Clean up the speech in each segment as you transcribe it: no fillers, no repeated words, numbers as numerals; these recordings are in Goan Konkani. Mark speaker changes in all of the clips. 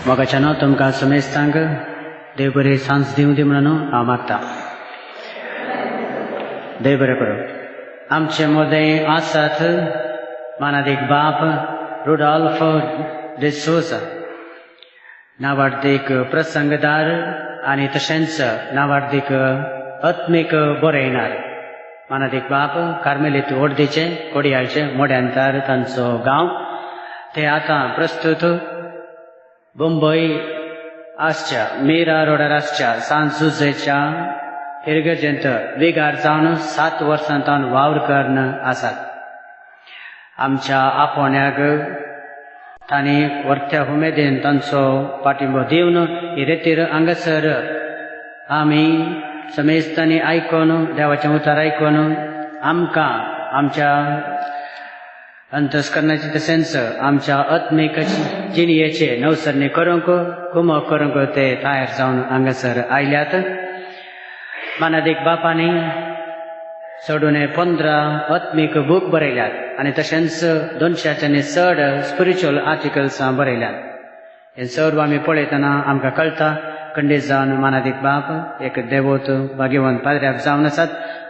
Speaker 1: मोगाच्यानो तुमकां समेस्तांक देव बरी सांज दिवं दी म्हणून हांव मागता. देव बरें करूं. आमचे मदें आसात मानादीक बाप रुडॉल्फ डिसोजा, नावार्दीक प्रसंगदार आनी तशेंच नावार्दीक आत्मीक बरयणार. मानादीक बाप कार्मेलीत ओर्दीचे कोडियाळचे मोड्यांतार तांचो गांव. ते आतां प्रस्तुत मुंबय आसच्या मीरा रोडार आसच्या सांत जुजेच्या इगर्जेंत विगार जावन 7 वर्सां तावन वावर करून आसात. आमच्या आपोवण्याक तांणी वर्त्या उमेदीन तांचो पाठिंबो दिवन ही रेतीर हांगासर आमी समेस्तांनी आयकून देवाचें उतर आयकून आमकां आमच्या अंतस्करणाचे तशेंच आमच्या आत्मीक जिणयेचे नवसरणी करूंक कुमक करूंक ते तयार जावन हांगासर आयल्यात. मानादीक बापांनी चडून 15 आत्मीक बूक बरयल्यात आनी तशेंच 200च्यानी चड स्पिरिच्युअल आर्टिकल्सां बरयल्यात. हें सर्व आमी पळयतना आमकां कळटा खंडीत जावन मानादीक बाप एक देवोत भाग्यवंत पाद्र्याक जावन आसात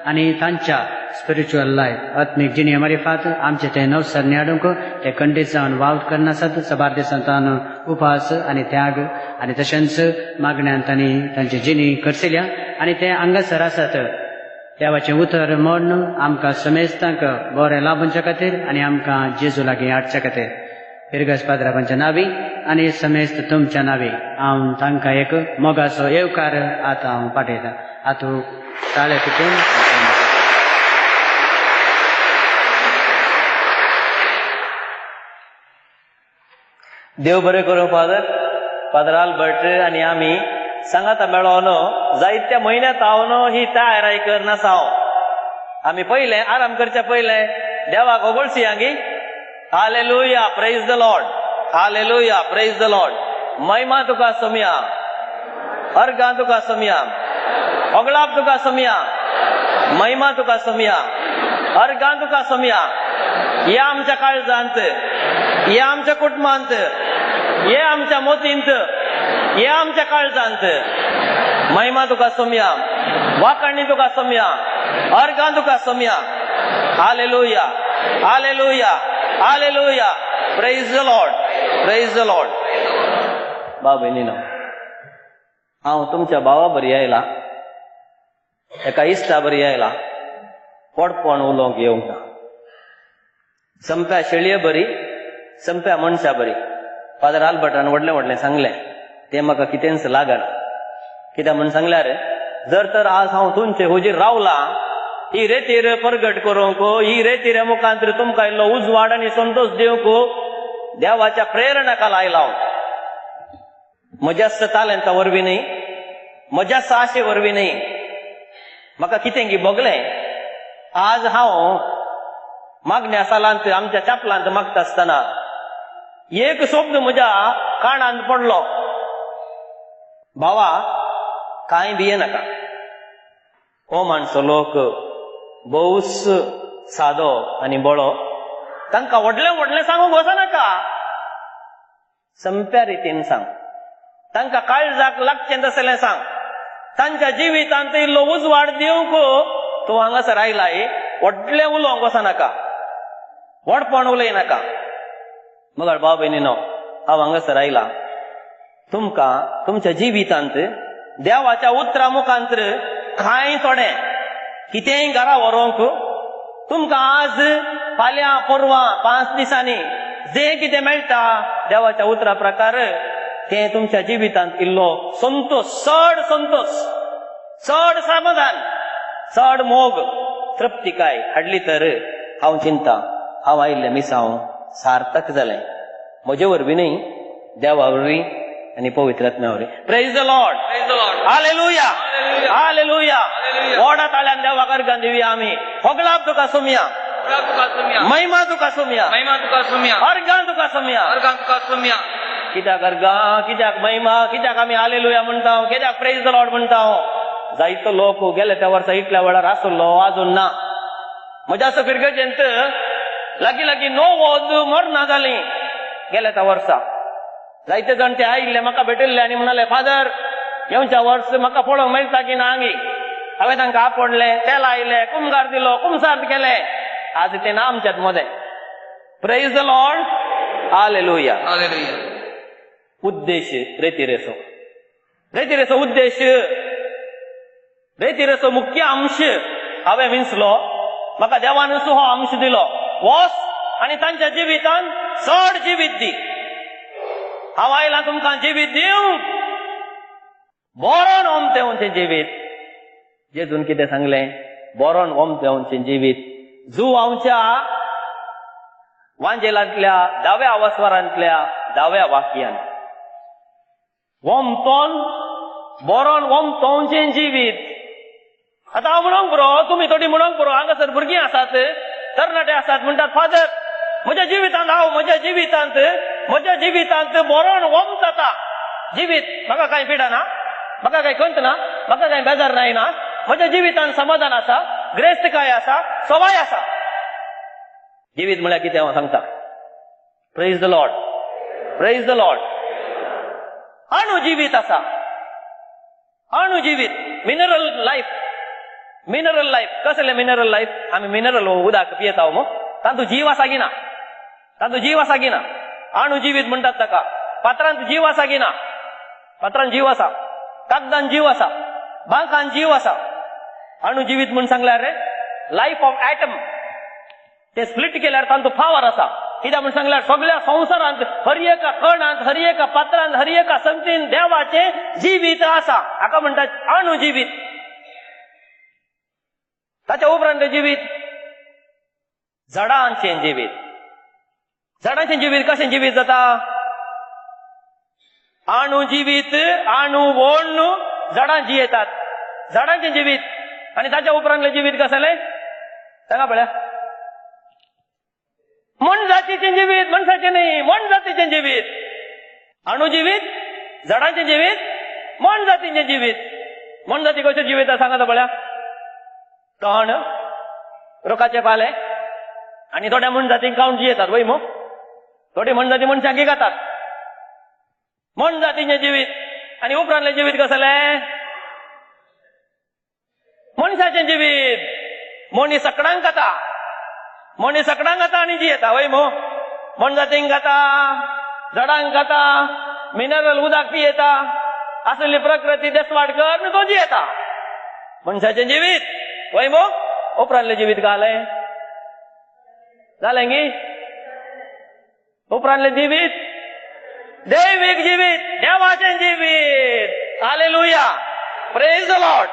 Speaker 1: आनी तांच्या स्पिरिच्युअल लायफ आत्मीक जिणे मारिफात आमचे ते नवसरणी हाडूंक ते खंडीत जावन वावर करनासात. सबार दिसां तावन उपास आनी त्याग आनी तशेंच मागण्यान तांणी तांची जिणी खर्चिल्या आनी ते हांगासर आसात. देवाचें उतर म्हूण आमकां समेस्तांक बरें लाभुच्या खातीर आनी आमकां जेजू लागीं हाडच्या खातीर फिरगज पाद्राबांच्या नावी आनी समेस्त तुमच्या नावी हांव तांकां एक मोगाचो येवकार आतां हांव पाठयतां. आतां ताळे पिटून
Speaker 2: देव बरें करूं. फादर फादर आल्बर्ट आनी आमी सांगाता मेळोन जायत्या म्हयन्यांत हांव ही तयाराय करनासा. आमी पयलें आराम करच्या पयलें देवाक ओगळसी आंगी. Hallelujah, praise the Lord. Hallelujah, praise the Lord. महिमा तुका सोमया, अर्गां तुका सोमया, ओगळाप तुका सोमया, महिमा तुका सोमया, अर्गां तुका सोमया. हे आमच्या काळजांत, हे आमच्या कुटुंबांत, हे आमच्या मोतींत, हे आमच्या काळजांत. महिमा तुका सोमया, वाकणी तुका सोमया, अर्गां तुका Somaiya. Hallelujah, hallelujah, hallelujah. Praise the Lord, praise the Lord. भाव भयणीनो, हांव तुमच्या भावा बरी आयला, एका इश्टा बरी आयला. पोटपण उलोवंक येवंक ना. संप्या शेळये बरी, संप्या मनशा बरी. फादर आल्बर्टान व्हडलें व्हडलें सांगलें, तें म्हाका कितेंच लागना. कित्याक म्हूण सांगल्यार, जर तर आज हांव तुमचे हुजीर रावला ही रेतीर परगट करूंक, ही रेतीर मुखांत तुमकां इल्लो उजवाड आनी संतोश दिवंक देवाच्या प्रेरणा खाला आयला हांव. म्हज्याच तालेंता वरवीं न्हय, म्हज्याच आशे वरवीं न्हय, म्हाका कितें की भोगलें. आज हांव मागण्या सालांत आमच्या चापलांत मागता आसतना एक शब्द म्हज्या कानांत पडलो, भावा कांय भिये नाका. हो माणसो लोक भोवच सादो आनी बळो, तांकां व्हडलें व्हडलें सांगूंक वचनाका, संप्या रितीन सांग, तांकां काळजाक लागचें तसलें सांग, तांच्या जिवितांत इल्लो उजवाड दिवंक तूं हांगासर आयलाय. व्हडलें उलोवंक वचनाका, व्हडपण उलयनाका. मगर भाव भयणीनो, हांव हांगासर आयला तुमकां तुमच्या जिवितांत देवाच्या उतरा मुखांत कांय थोडें कितेंय घरा व्हरूंक तुमकां आज फाल्यां परवां 5 दिसांनी जें कितें मेळटा देवाच्या उतरा प्रकार तें तुमच्या जिवितांत इल्लो संतोश, चड संतोश, चड समाधान, चड मोग, तृप्तिकाय हाडली तर हांव चिंता हांव आयिल्लें मिसांव सार्थक जालें. म्हजे वरवीं न्हय, देवा वरवीं आनी पवित्र आत्म्या वरवीं. Praise the Lord, hallelujah, hallelujah. व्हडा ताळ्यान देवाक अर्गां दिवया आमी. होगळाप तुका सोमया, महिमा तुका सोमया, अर्गां तुका सोमया. कित्याक अर्गां, कित्याक महिमा, कित्याक आमी हालेलुया म्हणटा, कित्याक प्रेज the Lord म्हणटा? जायतो लोक गेले त्या वर्सा इतल्या वेळार आसलो, आजून ना. म्हज्या फिरगजेंत लागीं लागीं 90 मरणां जालीं गेल्या त्या वर्सा. जायते जाण ते आयिल्ले म्हाका भेटिल्ले आनी म्हणाले, फादर येवच्या वर्स म्हाका पळोवंक मेळटा की ना हांगी. हांवें तांकां आपणलें, तेल आयले, कुमगार दिलो, कुमसार केले. आज ते ना आमच्यात मदें. Praise the Lord, hallelujah. उद्देश रेतिरेचो, रेतिरेचो उद्देश, रेतिरेचो मुख्य अंश हांवें विंचलो. म्हाका देवान हो अंश दिलो, वस आनी तांच्या जिवितान चड जिवीत दी. हांव आयलां तुमकां जिवीत दिवंक, बोरोन ओमतेवचें जिवीत. जेजून कितें सांगलें? बोरोन ओमतेवचें जिवीत. जुवांवच्या वांजेलांतल्या दाव्या अवस्वरांतल्या दाव्या वाक्यान ओमतोन बोरोन ओमतोवचें जिवीत. आतां हांव म्हणूंक पुरो, तुमी थोडी म्हणूंक पुरो, हांगासर भुरगीं आसात, तरणाटे आसात, म्हणटात फादर म्हज्या जिवितांत हांव म्हज्या जिवितांत म्हज्या जिवितांत बोरोन ओम जाता जिवीत. म्हाका कांय पिडा ना, म्हाका कांय खंत ना, म्हाका कांय बेजार जायना, म्हज्या जिवितांत समाधान आसा, ग्रेस्तकाय आसा, सवाय आसा. जिवीत म्हळ्यार कितें हांव सांगता. Praise the Lord, praise the Lord. अणू जिवीत आसा, अणू जिवीत, मिनरल लायफ. मिनरल लायफ कसलें मिनरल लायफ? आमी मिनरल उदक पियेता मग, तातूंत जीव आसा की ना? तातूंत जीव आसा की ना? अणू जिवीत म्हणटात ताका. पात्रांत जीव आसा की ना? पात्रांत जीव आसा, कागदान जीव आसा, बांकान जीव आसा. अणू जिवीत म्हूण सांगल्यार लायफ ऑफ ॲटम. ते स्प्लिट केल्यार तांचो पावर आसा. कित्याक म्हूण सांगल्यार सगळ्या संवसारांत हर एका कणांत, हर एका पात्रांत, हर एका संगतीन देवाचें जिवीत आसा. हाका म्हणटात अणू जिवीत. ताच्या उपरांत जिवीत झाडांचें जिवीत. झाडांचें जिवीत कशें जिवीत जाता? अणू जिवीत, अणू वोण्ण झाडां जियेतात, झाडांचें जिवीत. आनी ताच्या उपरांतलें जिवीत कसलें सांगा पळया. मनजातीचें जिवीत, मनशाचें न्ही, मनजातीचें जिवीत. अणू जिवीत, झाडांचें जिवीत, मनजातीचें जिवीत. मनजाती कशें जिवीत सांगा पळया. तण, रोखाचे पाले आनी थोड्या मनजातींक खावन जियेतात वय मग. थोडी मनजाती मनशांक खातात. मनजातीचें जिवीत. आनी उपरांतलें जिवीत कसलें? मनशाचें जिवीत. मनीस सकडांक खाता, मनीस सकडांक खाता आनी जियेता वय मग. मनजातींक खाता, झाडांक खाता, मिनरल उदक पियेता, आसली प्रकृती देसवाड कर तो जियेता. मनशाचें जिवीत वय मग. उपरांतलें जिवीत घालें जालें गी? उपरांतलें जिवीत दैवीक जिवीत, देवाचें जिवीत. Hallelujah, praise the Lord.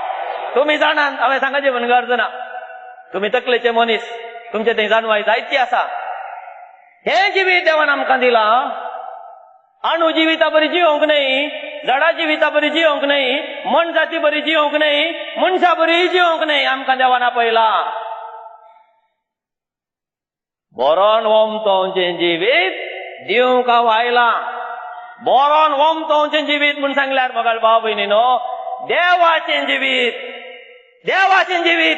Speaker 2: तुमी जाणात, हांवें सांगाचें म्हण गरज ना. तुमी तकलेचे मनीस, तुमचे थंय जाणवाय जायती आसा. हें जिवीत देवान आमकां दिलां. अणू जिविता बरी जिवंक न्हय, झाडा जिविता बरी जिवंक न्हय, मनजाती बरी जिवंक न्हय, मनशा बरी जिवंक न्हय, आमकां देवान आपयला. बोरोन ओमतोवचें जिवीत दिवंक हांव आयलां. बोरोन ओमतोवचें जिवीत म्हूण सांगल्यार मोगाळ भाव भयणीनो, देवाचें जिवीत, देवाचें जिवीत.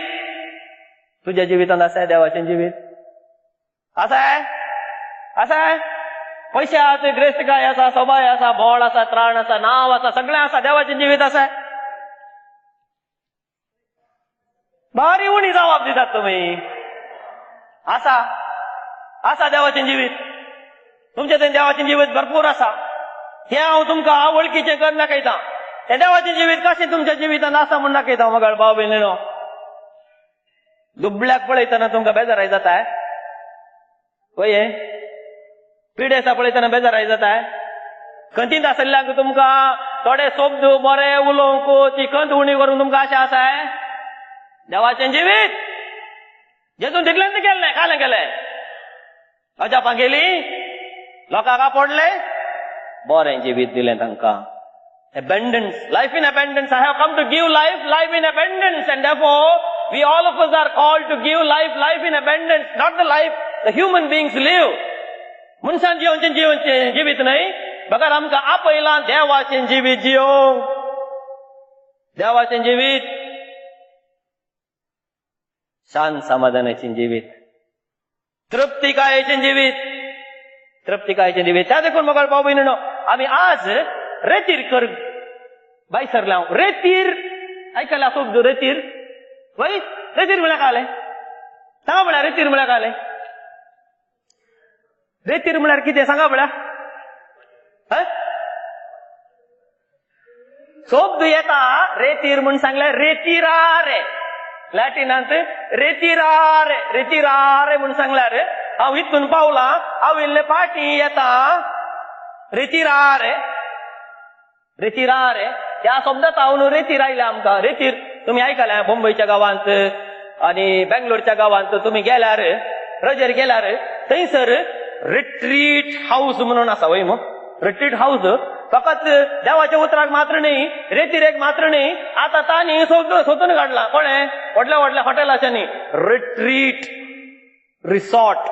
Speaker 2: तुज्या जिवितांत आसा देवाचें जिवीत? आसा? आसा? पयशे आसा, ग्रेस्तकाय आसा, सोबाय आसा, बोळ आसा, त्राण आसा, नांव आसा, सगळें आसा, देवाचें जिवीत आसा. भारी उणी जबाब दितात तुमी. आसा, आसा देवाचें जिवीत. तुमचें थंय देवाचें जिवीत भरपूर आसा. हें हांव तुमकां वळखीचें कर दाखयतां. हें देवाचें जिवीत कशें तुमच्या जिवितांत आसा म्हूण दाखयता मोगाळ भाव भयणीनो. दुबळ्याक पळयतना तुमकां बेजाराय जाता वय? पिडेसा पळयतना बेजाराय जाता? खंतींत आशिल्ल्यांक तुमकां थोडे शब्द बरे उलोवंक, ती खंत उणी करूंक तुमकां आशा आसा? देवाचें जिवीत जेजून तितलेंच केल्लें, कालें केलें, अजापां केली, लोकांक आपडले, बरें जिवीत दिलें तांकां. Abundance, life in abundance. I have come to give life, life in abundance, and therefore we all of us are called to give life, life in abundance, not the life the human beings live. मनशान जिवनचें जिवनचें जिवीत न्हय, बगर आमकां आपयलां देवाचें जिवीत जियोवंक. देवाचें जिवीत, शांत समाधानाचें जिवीत, तृप्तिकायेचें जिवीत, तृप्तिकायेचें जिवीत. त्या देखून मोगाळ भाव भयणीनो, आमी आज रेतीर कर बाय सरले. हांव रेतीर आयकला शब्द रेतीर वय? रेतीर म्हळ्यार काय? सांगा म्हळ्यार रेतीर म्हळ्यार काय? रेतीर म्हळ्यार कितें सांगा म्हळ्यार? शब्द येता रेतीर म्हूण सांगले रेतिरारे, लॅटिनांत रेतिरारे, रेतिरारे म्हूण सांगल्यार हांव इतून पावलां, हांव इल्ले फाटीं येता. रेतिरारे, रेतिरारे ह्या शब्दांत हांव रेतीर आयले आमकां. रेतीर तुमी आयकल्या मुंबयच्या गांवांत आनी बेंगलोरच्या गांवांत तुमी गेल्यार, रजेर गेल्यार थंयसर रिट्रीट हावस म्हणून आसा वय मग. रिट्रीट हावस फकत देवाच्या उतराक मात्र न्ही, रेतिरेक मात्र न्ही, आतां तांणी सोदून काडला कोणें व्हडल्या व्हडल्या हॉटेलाच्यांनी रिट्रीट रिसॉर्ट.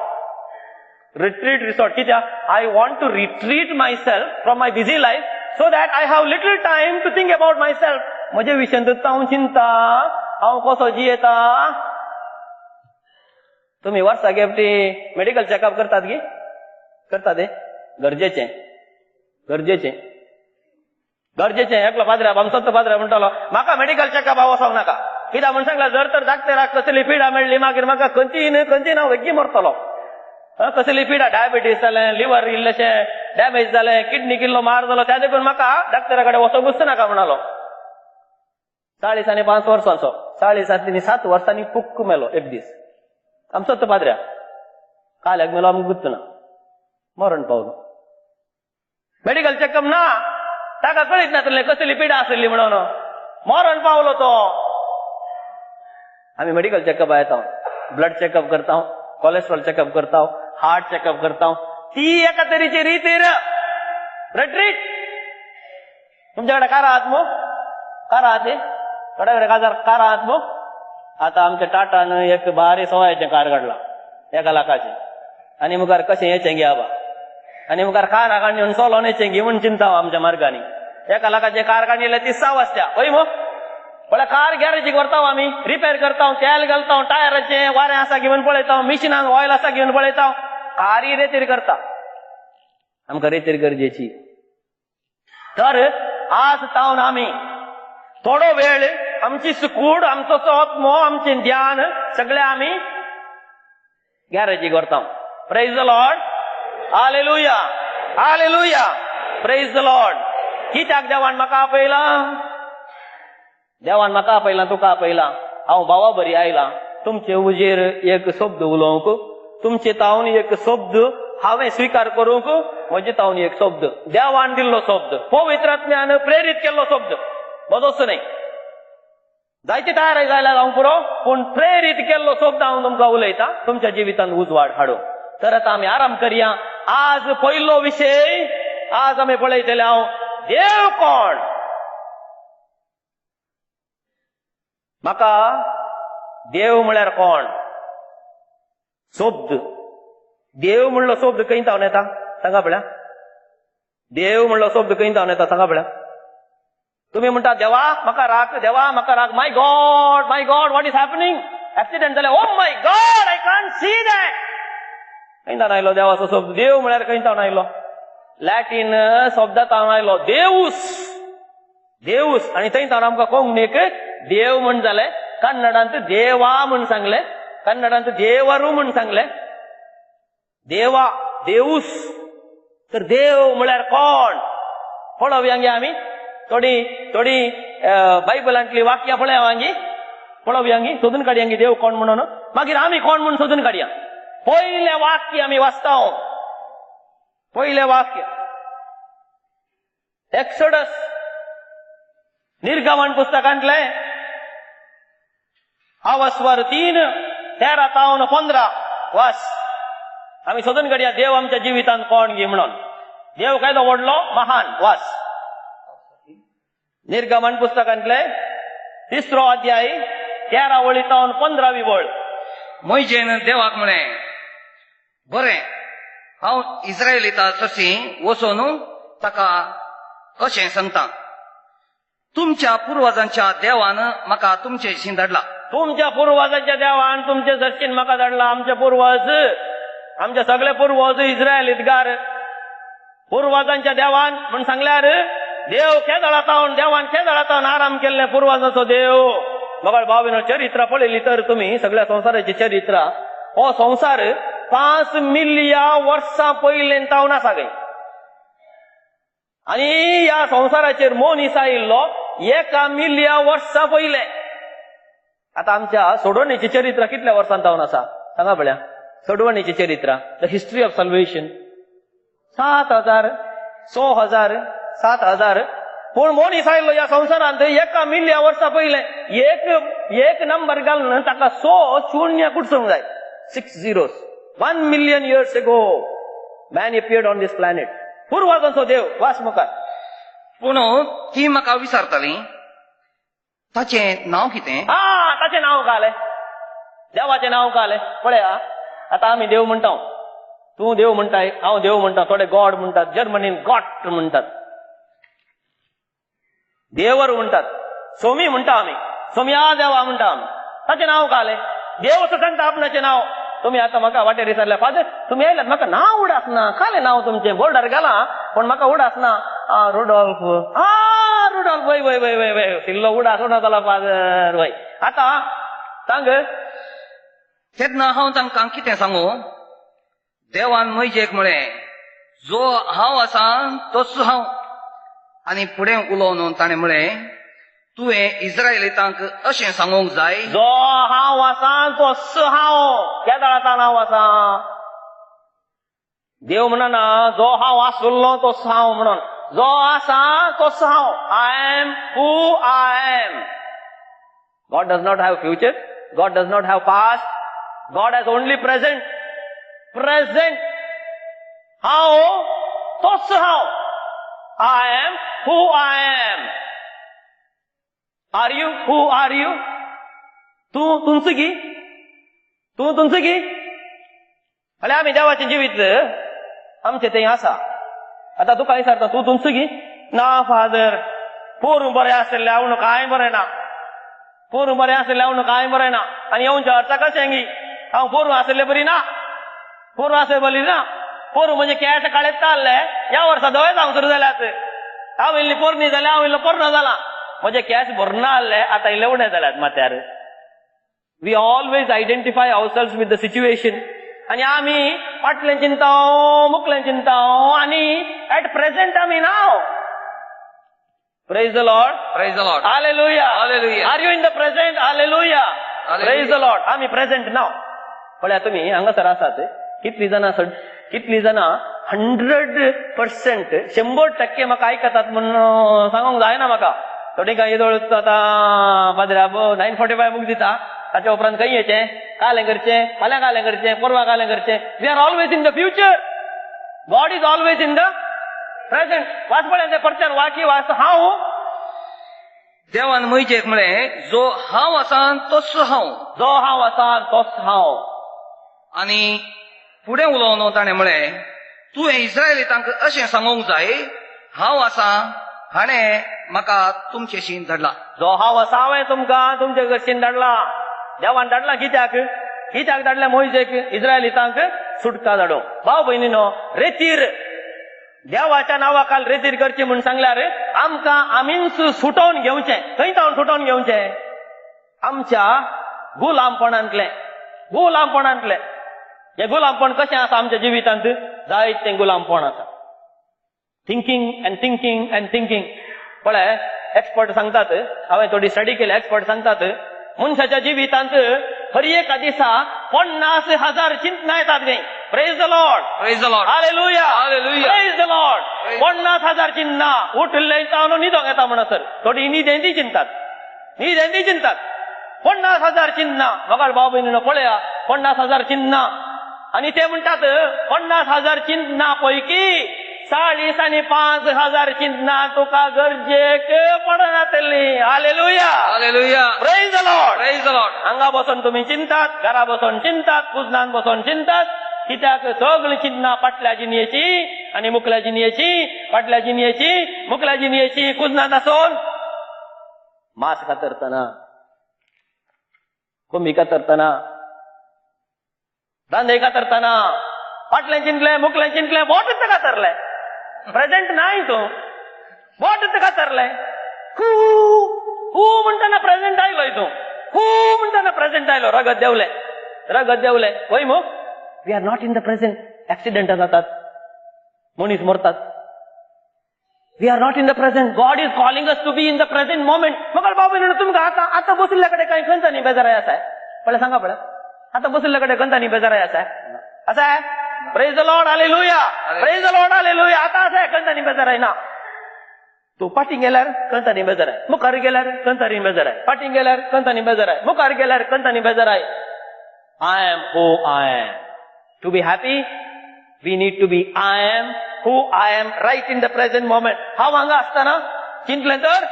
Speaker 2: रिट्रीट रिसॉर्ट कित्याक? I want to retreat myself from my busy life so that I have little time to think about myself. म्हजे विशयांत हांव चिंता, हांव कसो जियेता. तुमी वर्साक एकटी मेडिकल चॅकअप करतात गी? करतात हे? गरजेचें, गरजेचें, गरजेचें. एकलो पाद्रे आमचोच पाद्रे म्हणटालो म्हाका मेडिकल चॅकअप वचोंक नाका. कित्याक म्हण सांगला, जर तर डाक्टराक कसली पिडा मेळ्ळी मागीर म्हाका खंयची न्हय खंयची ना वेगळी मरतलो. कसली पिडा, डायबिटीस जालें, लिवर इल्लेशें डॅमेज जालें, किडनी किल्लो मार जालो, त्या देखून म्हाका डाक्टरा कडेन वचोंकूच नाका म्हणालो. 40 आनी 5 वर्सांचो, 40 आनी 7 वर्सांनी पुक्क मेलो एक दीस. आमचो तो पाद्र्या काल्याक मेलो, आमकां गुत्त ना, मरण पावलो. मेडिकल चॅकअप ना, ताका कळीत नासलें कसली पिडा आसली म्हणून मरण पावलो तो. आमी मेडिकल चॅकअप येता, ब्लड चॅकअप करता, कोलेस्ट्रॉल चॅकअप करता, हार्ट चॅकअप करता. ती एका तरेची रीतीर रिट्रीट. तुमच्याकडे कार आहात मग? कार आहात थोड्या कडेन कार आहात मग? आतां आमच्या टाटान एक बारी सवायचें कार काडलां 1 लाखाचें, आनी मुखार कशें येचें गे आबा, आनी मुखार कारा काडून चलोन येचें गे म्हूण चिंता आमच्या मार्गांनी. 1 लाखाचें कार काडलें ती 6 वाजता हय मग. पळय कार गॅरेजीक व्हरता आमी, रिपेर करता, तेल घालता, टायराचें वारें आसा घेवन पळयता, मिशिनान ऑयल आसा घेवन पळयता, कारी रेतीर करता. आमकां रेतीर गरजेची. तर आज तावन आमी थोडो वेळ आमची सुकूड, आमचो आत्मो, आमचें ध्यान सगळें आमी गॅरेजीक व्हरता. Praise the Lord, hallelujah, hallelujah, praise the Lord. कित्याक देवान म्हाका आपयलां? देवान म्हाका आपयलां, तुका आपयलां. हांव भावा बरी आयलां तुमचे उजेर एक शब्द उलोवंक, तुमचे तावन एक शब्द हांवें स्विकार करूंक, म्हजे तावन एक शब्द, देवान दिल्लो शब्द, पवित्र आत्म्यान प्रेरीत केल्लो शब्द, म्हजोच न्हय. जायते तयार जाल्यार हांव पुरो, पूण प्रेरीत केल्लो शब्द हांव तुमकां उलयतां, तुमच्या जिवितांत उजवाड हाडूं. तर आतां आमी आराम करया. आज पयलो विशय आज आमी पळयतले हांव, देव कोण. म्हाका देव म्हळ्यार कोण? शब्द. देव म्हणलो शब्द खंय तावन येता सांगा पळया. देव म्हणलो शब्द खंय तावन येता सांगा पळया. तुमी म्हणटा देवा म्हाका राख, देवा म्हाका राख, my God, my God, what is happening, accident जालें, oh my God, I can't see that. खंय तावन आयलो देवाचो शब्द? देव म्हळ्यार खंय तावन आयलो? लॅटीन शब्दा तावन आयलो, देवूस, देवूस. आनी थंय तावन आमकां कोंकणीक देव म्हण जालें, कन्नडांत देवा म्हण सांगलें, कन्नडांत देवरू म्हण सांगलें, देवा, देवूस. तर देव म्हळ्यार कोण पळोवया गे आमी. थोडी थोडी बायबलांतली वाक्यां पळोवया गी, पळोवया गी, सोदून काडया गी देव कोण म्हणून, मागीर आमी कोण म्हूण सोदून काडया. पयलें वाक्य आमी वाचता, पयलें वाक्य एक्सोडस निर्गमन पुस्तकांतलें आवस्वर 3:13 तावन 15 वास. आमी सोदून काडया देव आमच्या जिवितांत कोण गी म्हणून. देव कायदो व्हडलो महान. वास निर्गमन पुस्तकांतले 3 अध्याय 13 वळी तावन 15 वळ.
Speaker 3: मोयजेन देवाक म्हळें, बरें, हांव इस्रायलिता तशी वचून ताका अशें सांगता, तुमच्या पुर्वजांच्या देवान म्हाका तुमचे धाडला.
Speaker 2: तुमच्या पुर्वजांच्या देवान तुमचे सरशीन म्हाका धाडला. आमचे पुर्वज, आमचे सगळे पुर्वज इस्रायलीतगार. पुर्वजांच्या देवान म्हण सांगल्यार देव केदळातावन, देवान केदळातावन आराम केल्ले पुर्वजांचो देव. मगळ भाव चरित्र पळयली तर तुमी सगळ्या संवसाराची चरित्र, हो संवसार 5 मिलिया वर्सां पयलें तावन आसा खंय. आनी ह्या संवसाराचेर मनीस आयिल्लो 1 मिलिया वर्सां पयले. आतां आमच्या सोडवणीची चरित्र कितल्या वर्सां तावन आसा सांगा पळया. सोडवणीची चरित्र, the history of salvation, 7,000, 6,000, 7,000. पूण मनीस आयलो ह्या संवसारांत 1 मिलिया वर्सां पयले. एक नंबर घालून ताका 6 शून्य कुटसूंक जाय, 6 zeros. 1 million years ago man appeared on this planet. पुर्वजांचो देव. वास मुखार.
Speaker 3: पूण ती म्हाका विचारताली ताचें नांव कितें.
Speaker 2: हा, ताचें नांव कालें, देवाचें नांव कालें. पळया आतां आमी देव म्हणटा, तूं देव म्हणटाय, हांव देव म्हणटा, थोडे गॉड म्हणटात, जर्मनीन गॉट म्हणटात, देवर म्हणटात, सोमी म्हणटा आमी, सोमया देवा म्हणटा आमी. ताचें नांव कालें. देव असो सांगता आपणाचें नांव. तुमी आतां म्हाका वाटेर विचारल्या, फादर तुमी आयल्यात, म्हाका नांव उडास ना, कालें नांव तुमचें बोर्डार घालां पूण म्हाका उडास ना. रुडॉल्फ, आ रुडॉल्फ, वय वय वय वय वय इल्लो उडास उडा फादर वय. आतां सांग.
Speaker 3: तेन्ना हांव तांकां कितें सांगू? देवान म्हजेक म्हळें, जो हांव आसा तोच हांव. आनी फुडें उलोवन ताणें म्हळें, तुवें इस्रायलितांक अशें सांगूंक जाय,
Speaker 2: जो हांव आसा तोच हांव. केदळाचा हांव आसा? देव म्हणना जो हांव आसलो तोच हांव म्हणून, जो आसा तोच हांव. I am who I am. God does not have future, God does not have past, God has only present. Present हांव तोच हांव. I am who I am. Are you who are you? तूं तुमचं की, तूं तुमचं की. म्हळ्यार आमी देवाचें जिवीत आमचें तें आसा. आतां तुका विचारता, तूं तुमचं की? ना फादर, पोरूं बरें आशिल्लें हांव कांय बरें ना, पोरूं बरें आशिल्लें हांव कांय बरें ना. आनी येवच्या वर्सा कशें गी हांव पोरूं आशिल्ले बरी ना, पोरूं आसले बरी ना. पोरूं म्हणजे केंस काळेत आहले, ह्या वर्सा धवे जावंक सुरू जाल्यात. हांव इल्ली पोरणी जाल्या, हांव इल्लो पोरणो जाला, म्हजे केंस भरना आहले, आतां इल्ले उणे जाल्यात माथ्यार. We always identify ourselves with the situation. आनी आमी फाटलें चिंता, मुखलें चिंता, आनी एट प्रेझेंट आमी ना. Praise the Lord.
Speaker 3: Praise the Lord.
Speaker 2: Hallelujah.
Speaker 3: Hallelujah.
Speaker 2: Are you in the present? Hallelujah. Praise the Lord. आमी प्रेझेंट नाव. पळया तुमी हांगासर आसात कितली जाणां, कितली जाणां 100% 100% म्हाका आयकतात म्हूण सांगूंक जायना म्हाका. थोडी कांय येदोळ आतां पाद्र्याब 9:45 बूक दिता, ताच्या उपरांत खंय येचें, कालें करचें, फाल्यां कालें करचें, परवां कालें करचें. We are always in the future. God is always in the present. वाच पळय तें परत्यान वाकी वाच. हांव
Speaker 3: देवान म्हजेक म्हळें, जो हांव आसा तोच हांव,
Speaker 2: जो हांव आसा तोच हांव.
Speaker 3: आनी फुडें उलोवन ताणें म्हळें, तुवें इस्रायलितांक अशें सांगूंक जाय, हांव आसा हाणें म्हाका तुमचेशीन धाडला.
Speaker 2: जो हांव आसा हांवें तुमकां तुमचे कशीन धाडला. देवान धाडला कित्याक? कित्याक धाडल्या मोयजेक? इस्रायलितांक सुटका धाडो. भाव भयणीनो, रेतीर देवाच्या नांवा खाल रेतीर करची म्हूण सांगल्यार आमकां आमीच सुटोवन घेवचें. खंय तावन सुटोवन घेवचें? आमच्या गुलामपणांतलें. गुलामपणांतलें. हें गुलामपण कशें आसा आमच्या जिवितांत? जायतें गुलामपण आसा. Thinking and thinking and thinking. पळय एक्सपर्ट सांगतात, हांवें थोडी स्टडी केली, एक्सपर्ट सांगतात मनशाच्या जिवितांत हर एका दिसा 50,000 चिंतना येतात न्ही. Praise the Lord.
Speaker 3: Praise the Lord.
Speaker 2: Hallelujah.
Speaker 3: Hallelujah.
Speaker 2: Praise the Lord. 50,000 चिंतना. उठिल्लें जावन न्हिदोंक येता म्हणसर थोडी न्हिदेंती चिंतात, न्हिदेंती चिंतात. 50,000 चिंतना. मगाळ भाव भयणीनो पळया, 50,000 चिंतना. आनी ते म्हणटात 50,000 चिंतना पैकी 40,000 आणि 5,000 चिंतना तुका गरजेक पडनातली. Hallelujah.
Speaker 3: Hallelujah.
Speaker 2: Praise the Lord.
Speaker 3: Praise the Lord.
Speaker 2: हांगा बसून तुमी चिंतात, घरा बसून चिंतात, कुजनान बसून चिंतात. कित्याक सगळी चिंतना फाटल्या जिणयेची आनी मुखल्या जिणयेची, फाटल्या जिणयेची, मुखल्या जिणयेची. कुजनान आसून मांस कातरतना, कोंबी कातरतना, दांदे कातरतना फाटलें चिंतलें, मुखलें चिंतलें, बोटच कातरलें. प्रेझेंट नाही तूं, बोट कातरलें. हू हू म्हणटना प्रेझेंट आयलोय तूं, हू म्हणटना प्रेझेंट आयलो. रगत देंवलें, रगत देंवलें. वय मग, we are not in the present. Accident जातात, मनीस मरतात. We are not in the present. God is calling us to be in the present moment. मग बाबा तुमकां आतां आतां बशिल्ल्या कडेन कांय खंयचा न्ही बेजाराय आसा? पळय सांगा पळय, आतां बशिल्ल्या कडेन खंयचा न्ही बेजाराय आसा? आसा? Praise the Lord, hallelujah, praise the Lord, hallelujah. आतां आसा खंयचा न्ही बेजाराय ना. तूं फाटीं गेल्यार खंयचा न्ही बेजाराय, मुखार गेल्यार खंयचा न्ही बेजाराय, फाटीं गेल्यार खंयचा न्ही बेजाराय, मुखार गेल्यार खंयचा न्ही बेजाराय. I am who I am. To be happy we need to be I am who I am right in the present moment. हांव हांगा आसतना चिंतलें तर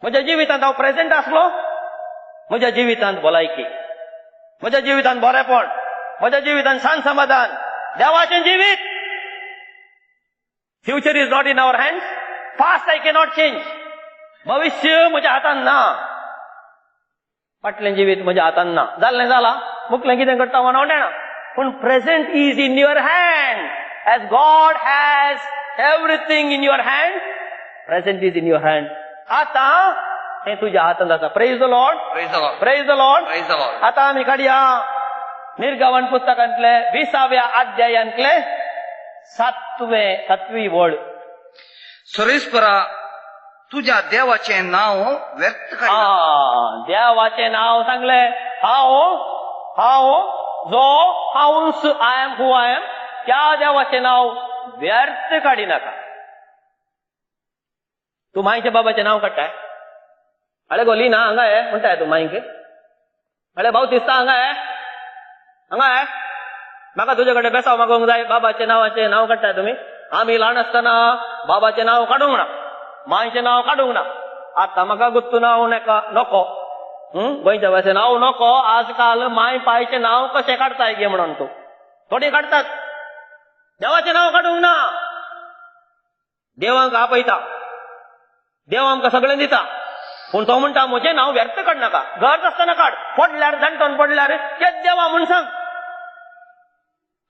Speaker 2: म्हज्या जिवितांत हांव प्रेझेंट आसलो, म्हज्या जिवितांत भलायकी, म्हज्या जिवितांत बरेपण, म्हज्या जिवितांत शांत समाधान, देवाचें जिवीत. Future is not in our hands. Past I cannot change. भविष्य म्हज्या हातान ना, फाटलें जिवीत म्हज्या हातान ना. जाल्लें जाला, मुखलें कितें करता हांव जाणा, पूण present is in your hand. As God has everything in your hand, present is in your hand. आतां तें तुज्या हातांत आसा. Praise the Lord, praise the Lord. आतां आमी काडया निर्गमन पुस्तकांतले 20व्या अध्यायांतले 7वी वळ.
Speaker 3: सरेस्परा तुझ्या देवाचें नांव व्यर्थ काड.
Speaker 2: देवाचें नांव सांगलें. हांव हांव जो हांवूच, I am who I am, त्या देवाचें नांव व्यर्थ काडी नाका. तूं मायच्या बाबाचें नांव काडटाय? अळे गो लीना हांगा हे म्हणटाय तूं मायक? अळे भाऊ दिसता हांगा हे, हांगा हे, म्हाका तुजे कडेन बेसांव मागोवंक जाय. बाबाचें नांवाचें नांव काडटाय तुमी? आमी ल्हान आसतना बाबाचें नांव काडूंक ना, मायचें नांव काडूंक ना. आतां म्हाका गुत्तू नांव नाका, नको. गोंयच्या भाशेन नांव नको. आजकाल माय पायचें नांव कशें काडटाय गे म्हणून तूं थोडीं काडटात. देवाचें नांव काडूंक ना. देवांक आपयता, देव आमकां सगळें दिता, पूण तो म्हणटा म्हजें नांव व्यर्थ काडनाका. गरज आसतना काड, पडल्यार जाणटोन पडल्यार हे देवा म्हूण सांग,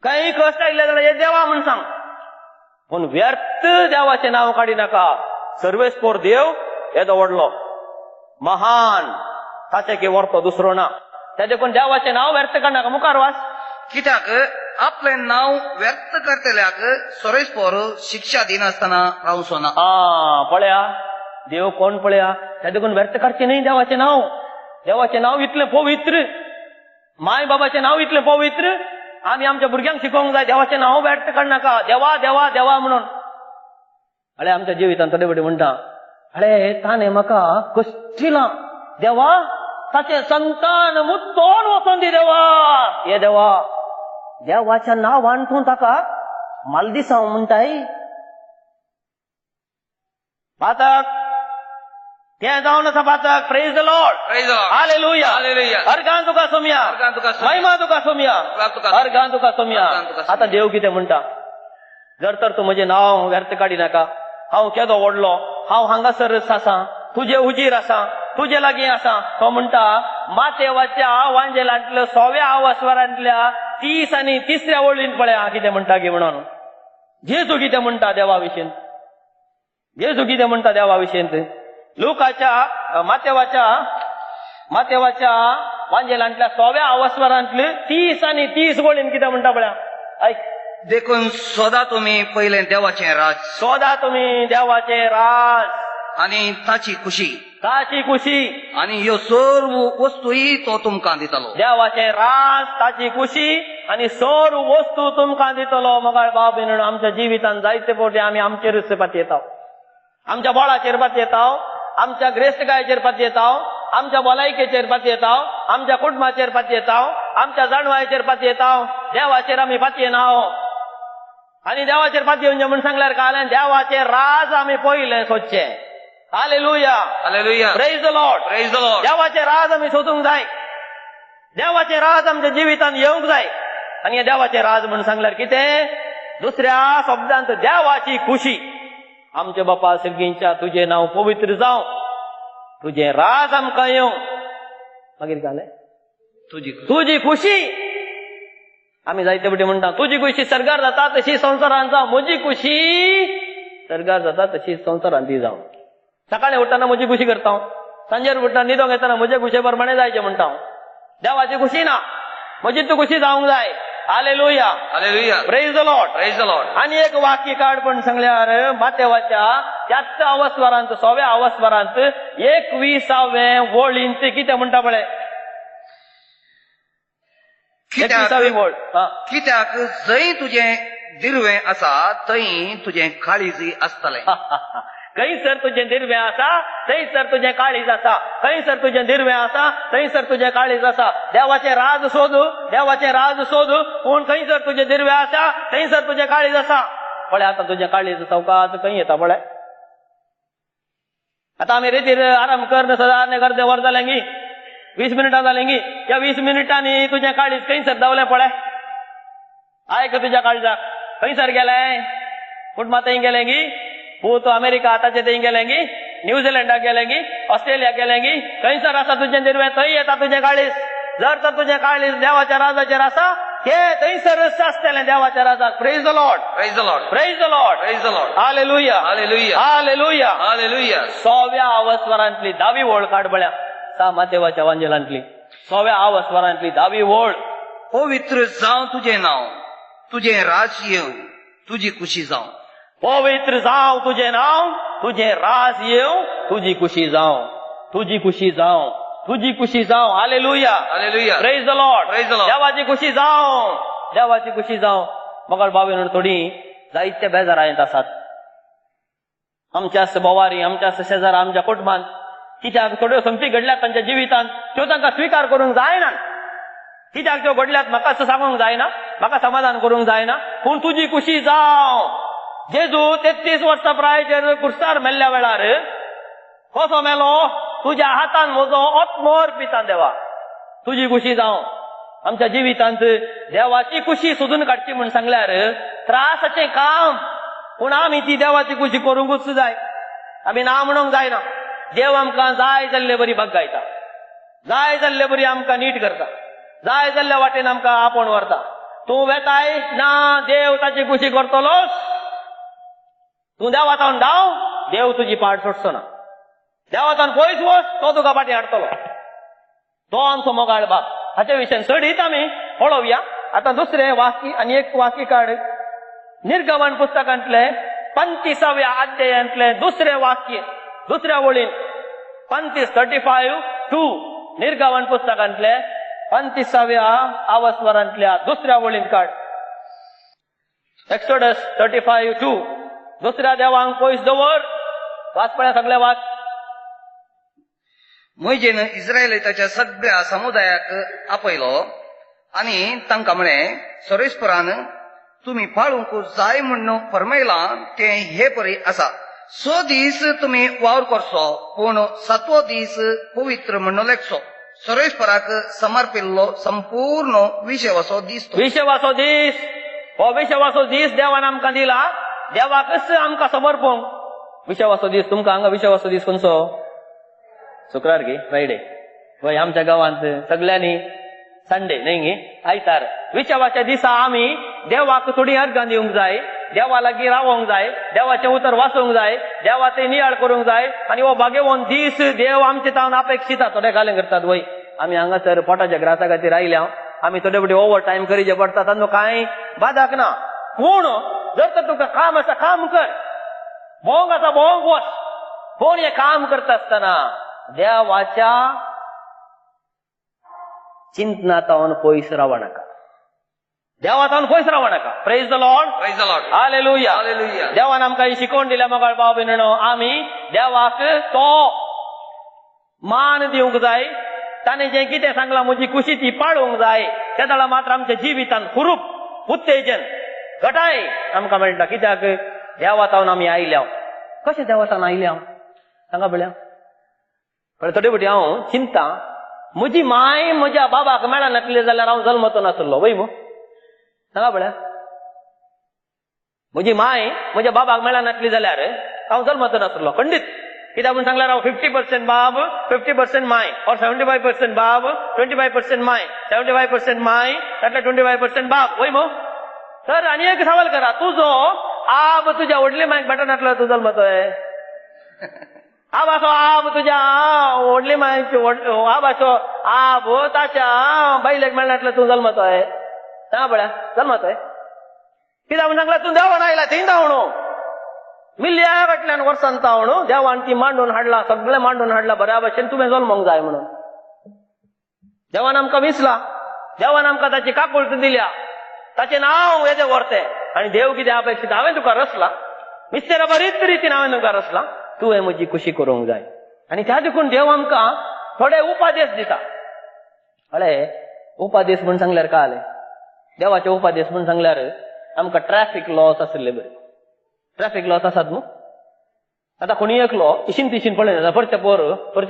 Speaker 2: काही कश्ट आयले जाल्यार हे देवा म्हूण सांग, पूण व्यर्थ देवाचें नांव काडी नाका. सर्वेस्पोर देव येदो व्हडलो महान, ताचे की व्हरतो दुसरो ना. ते देखून देवाचें नांव व्यर्थ काडनाका. मुखार वास.
Speaker 3: कित्याक आपलें नांव व्यर्थ करतल्याक सरेस्पोर शिक्षा दिनासतना रावचो ना.
Speaker 2: पळया देव कोण पळया. त्या देखून व्यर्थ काडचें न्ही देवाचें नांव. देवाचें नांव इतलें पवित्र, माय बाबाचें नांव इतलें पवित्र. आमी आमच्या भुरग्यांक शिकोवंक जाय देवाचें नांव व्यर्थ काडनाका, देवा देवा देवा म्हणून. अळे आमच्या जिवितांत थोडे फावटी म्हणटा, अळे ताणें म्हाका कश्टिलां देवा, ताचें संतान मुत्तोन वचोन दी देवा. हे देवा, देवाच्या नांवान तूं ताका मालदिसांव म्हणटाय? पातक तें जावन आसा पातक. Praise the Lord, hallelujah, organ तुका सोमया, महिमा तुका सोमया, अर्गान तुका सोमया. आतां देव कितें म्हणटा? जर तर तूं म्हजें नांव व्यर्थ काडी नाका, हांव केदो व्हडलो, हांव हांगासरच आसा, तुजे उजीर आसा, तुजे लागीं आसा. तो म्हणटा मातेवाच्या वांजेलांतल्या 100व्या आवासवारांतल्या 30 आनी 3ऱ्या वळीन पळया कितें म्हणटा गे म्हणून. जेजू कितें म्हणटा देवा विशीं? जेजू कितें म्हणटा देवा विशीं? लुकाच्या मातेवाच्या मातेवाच्या वांजेलांतल्या 100व्या आवासवारांतले 30 आनी 30 वळीन कितें म्हणटा पळया. ऐक.
Speaker 3: देखून सोदा तुमी पयलें देवाचें राज,
Speaker 2: सोदा तुमी देवाचें राज
Speaker 3: आनी ताची खुशी,
Speaker 2: ताची खुशी,
Speaker 3: आनी ह्यो सर्व वस्तूय तो तुमकां दितलो.
Speaker 2: देवाचें राज, ताची खुशी आनी सर्व वस्तू तुमकां दितलो. मगाळ बाब, आमच्या जिवितांत जायते फावटी आमी आमचेरूच पातयेता, आमच्या बळाचेर पातयेता, आमच्या ग्रेस्तकायेचेर पातयेता, आमच्या भलायकेचेर पातयेता, आमच्या कुटुंबाचेर पातयेता, आमच्या जाणवायेचेर पातयेता. देवाचेर आमी पातयेना. आनी देवाचेर पातयेवचें म्हूण सांगल्यार काल देवाचें राज आमी पयलें सोदचें. Hallelujah, hallelujah, praise the Lord,
Speaker 3: praise the Lord.
Speaker 2: देवाचें राज आमी सोदूंक जाय, देवाचें राज आमच्या जिवितांत येवंक जाय. आनी हें देवाचें राज म्हूण सांगल्यार कितें? दुसऱ्या शब्दांत देवाची खुशी. आमच्या बापा सर्गींच्या तुजें नांव पवित्र जावं, तुजें राज आमकां येवं. मागीर जालें तुजी खुशी. आमी जायते फावटी म्हणटा तुजी खुशी सर्गार जाता तशी संवसारांत जावं, म्हजी खुशी सर्गार जाता तशी संवसारांत ती जावं. सकाळी उठ्ठना म्हजी खुशी करता, सांजेर उठ्ठा न्हिदोंक येतना म्हजे खुशे प्रमाणे जायचें म्हणटा. देवाची खुशी ना, म्हजी तूं खुशी जावंक जाय. Hallelujah,
Speaker 3: hallelujah,
Speaker 2: praise the Lord,
Speaker 3: praise the Lord.
Speaker 2: आनी एक वाक्य काड पण सांगल्यार मातेवाच्या त्याच अवस्वरांत सव्या अवस्वरांत 21व्या वळींत कितें म्हणटा पळय. 21वी वळ.
Speaker 3: कित्याक जंय तुजें दिरवें आसा थंय तुजें काळीज आसतलें.
Speaker 2: खंयसर तुजें दिरवें आसा थंयसर तुजें काळीज आसा. खंयसर तुजें दिरवें आसा थंयसर तुजें काळीज आसा. देवाचें राज सोद, देवाचें राज सोद, पूण खंयसर तुजें दिरवें आसा थंयसर तुजें काळीज आसा. पळय आतां तुजें काळीज सवकास खंय येता पळय. आतां आमी रेतीर आराम कर सदां अर्दें वर जालें गी, 20 मिनटां जालें गी, ह्या 20 मिनटांनी तुजें काळीज खंयसर धांवलें पळय. आयक तुज्या काळजाक खंयसर गेलें, कुटुंबा थंय गेलें गी, पूत अमेरिका आतांचे थंय गेलें गी, न्यूझिलंडाक गेलें गी, ऑस्ट्रेलियाक गेलें गी, खंयसर आसा तुजें दिरवें थंय येता तुजें काळीज. जर तर तुजें काळीज देवाच्या राजाचेर आसा ते थंयसरच आसतलें देवाच्या राजाक. Praise the Lord,
Speaker 3: praise the Lord,
Speaker 2: praise the Lord,
Speaker 3: praise the Lord.
Speaker 2: Hallelujah,
Speaker 3: hallelujah,
Speaker 2: hallelujah,
Speaker 3: hallelujah.
Speaker 2: 100व्या अवस्वरांतली 10वी ओळ काड पळया. सा मातेवाच्या वांजेलांतली 100व्या अवस्वरांतली 10वी ओळ.
Speaker 3: पवित्र जावं तुजें नांव, तुजें राज येवं, तुजी खुशी जावं.
Speaker 2: पवित्र जावं तुजें नांव, तुजें राज येवं, तुजी खुशी जावं, तुजी खुशी जावं, तुजी खुशी जावं. Hallelujah,
Speaker 3: hallelujah,
Speaker 2: praise the Lord,
Speaker 3: praise the Lord.
Speaker 2: देवाची खुशी जावं, देवाची खुशी जावं. मगळ बाबीन थोडी जायते बेजारायत आसात आमच्याच बोवारी, आमच्याच शेजारा, आमच्या कुटुंबांत. कित्याक थोड्यो संगती घडल्यात तांच्या जिवितांत त्यो तांकां स्विकार करूंक जायना. कित्याक त्यो घडल्यात म्हाका सांगूंक जायना, म्हाका समाधान करूंक जायना, पूण तुजी खुशी जावं. जेजू 33 वर्सां प्रायचेर कुर्सार मेल्ल्या वेळार कसो मेलो? तुज्या हातान म्हजो आत्मो अर्पिता देवा, तुजी खुशी जावं. आमच्या जिवितांत देवाची खुशी सोदून काडची म्हूण सांगल्यार त्रासाचें काम, पूण आमी ती देवाची खुशी करूंकूच जाय. आमी ना म्हणूंक जायना. देव आमकां जाय जाल्ले बरी बग्गायता, जाय जाल्ले बरी आमकां नीट करता, जाय जाल्ल्या वाटेन आमकां आपोवन व्हरता. तूं वेताय ना, देव ताची खुशी करतलोच. तूं देवातावन धांव, देव तुजी पाट सोडचो ना. देवातावन पयस वच, तो तुका फाटीं हाडटलो. तो आमचो मोगाळ बाप. हाचे विशयान चडीत आमी पळोवया. आतां दुसरें वाक्य आनी एक वाक्य काड. निर्गमन पुस्तकांतले 35व्या अध्यायांतले दुसरें वाक्य, दुसऱ्या वळीन 35:35-2. निर्गमन पुस्तकांतले 35व्या आवस्वरांतल्या दुसऱ्या वळीन काड. एक्सोडस 35:2. दुसऱ्या देवांक पयस दवर. वाच पळया सगळे वाच.
Speaker 3: मोयजेन इस्रायलाच्या सगळ्या समुदायाक आपयलो आनी तांकां म्हळें, सर्वेस्परान तुमी पाळूंक जाय म्हूण फर्मायलां तें हे परी आसा. 6 दीस तुमी वावर करचो, पूण 7वो दीस पवित्र म्हूण लेखचो. सर्वेस्पराक समर्पिल्लो संपूर्ण विशेवाचो दीस.
Speaker 2: विशेवाचो दीस. हो विशेवाचो दीस देवान आमकां दिला, देवाकच आमकां समर्पूंक. विशेवाचो दीस तुमकां हांगा विशेवाचो दीस खंयचो? शुक्रार गी, फ्रायडे. वय आमच्या गांवांत सगळ्यांनी संडे न्हय गी, आयतार. विशेवाच्या दिसा आमी देवाक थोडी अर्गां दिवंक जाय, देवा लागीं रावोंक जाय, देवाचें उतर वाचूंक जाय, देवाचें नियाळ करूंक जाय. आनी हो भागेवन दीस देव आमचे तावन अपेक्षिता. थोडे घालें करतात वय, आमी हांगासर पोटाच्या ग्रासा खातीर आयल्या, आमी थोडे फावटी ओवर टायम करीचे पडटा, तांकां कांय बादाक ना. पूण जर तर तुका काम आसा काम कर, भोंग आसा भोंग वच, पूण हें काम करता आसतना देवाच्या चिंतनातावन पयस रावं नाका, देवातावन पयस रावं नाका. Praise the Lord,
Speaker 3: praise the Lord,
Speaker 2: hallelujah,
Speaker 3: hallelujah.
Speaker 2: देवान आमकां ही शिकवण दिल्या मगाळ भाव भयणीनो, आमी देवाक तो मान दिवंक जाय. ताणें जें कितें सांगलां म्हजी खुशी ती पाळूंक जाय. तेदळा मात्र आमच्या जिवितान हुरूप, उत्तेजन, घटाय आमकां मेळटा. कित्याक देवातावन आमी आयल्या. कशें देवातावन आयल्या सांगा पळया. पण थोडे फावटी हांव चिंता, म्हजी माय म्हज्या बाबाक मेळनासली जाल्यार हांव जल्मतो नासलो वय मू. सांगा पळया, म्हजी माय म्हज्या बाबाक मेळनासली जाल्यार हांव जल्मतो नासलो खंडीत. कित्याक म्हूण सांगल्यार हांव 50% बाब 50% my, or 75% बाब 25% my, 75% my तातले 25% बाब. वय मो? तर आनी एक सवाल करा, तुजो आब तुज्या व्हडले मायक भेटनातलो तूं जल्मतोय? आब असो आब तुज्या व्हडले मायक, आब असो आब ताच्या बायलेक मेळनातलो तूं जल्मतोय? सांगा पळया, जल्मतोय? कित्याक म्हूण सांगला तूं देवान आयला थंय धांवणो मिल्या फाटल्यान वर्सान तावणो देवान ती मांडून हाडला, सगळें मांडून हाडला बऱ्या भशेन, तुवें जल्मोंक जाय म्हणून. देवान आमकां विसला, देवान आमकां ताची काकुळट दिल्या, ताचें नांव येदें व्हरतें. आनी देव कितें अपेक्षीत, हांवें तुका रचला मिस्तेरा बरीच रितीन हांवें तुका रचला, तुवें म्हजी खुशी करूंक जाय. आनी त्या देखून देव आमकां थोडे उपादेश दिता. कळ्ळें? उपादेश म्हूण सांगल्यार कळ्ळें? देवाचे उपादेश म्हूण सांगल्यार आमकां ट्रॅफिक लॉस आशिल्ले बरे. ट्रॅफिक लॉस आसात न्हू? आतां कोणी एकलो इशीन तिशीन पळय परच्या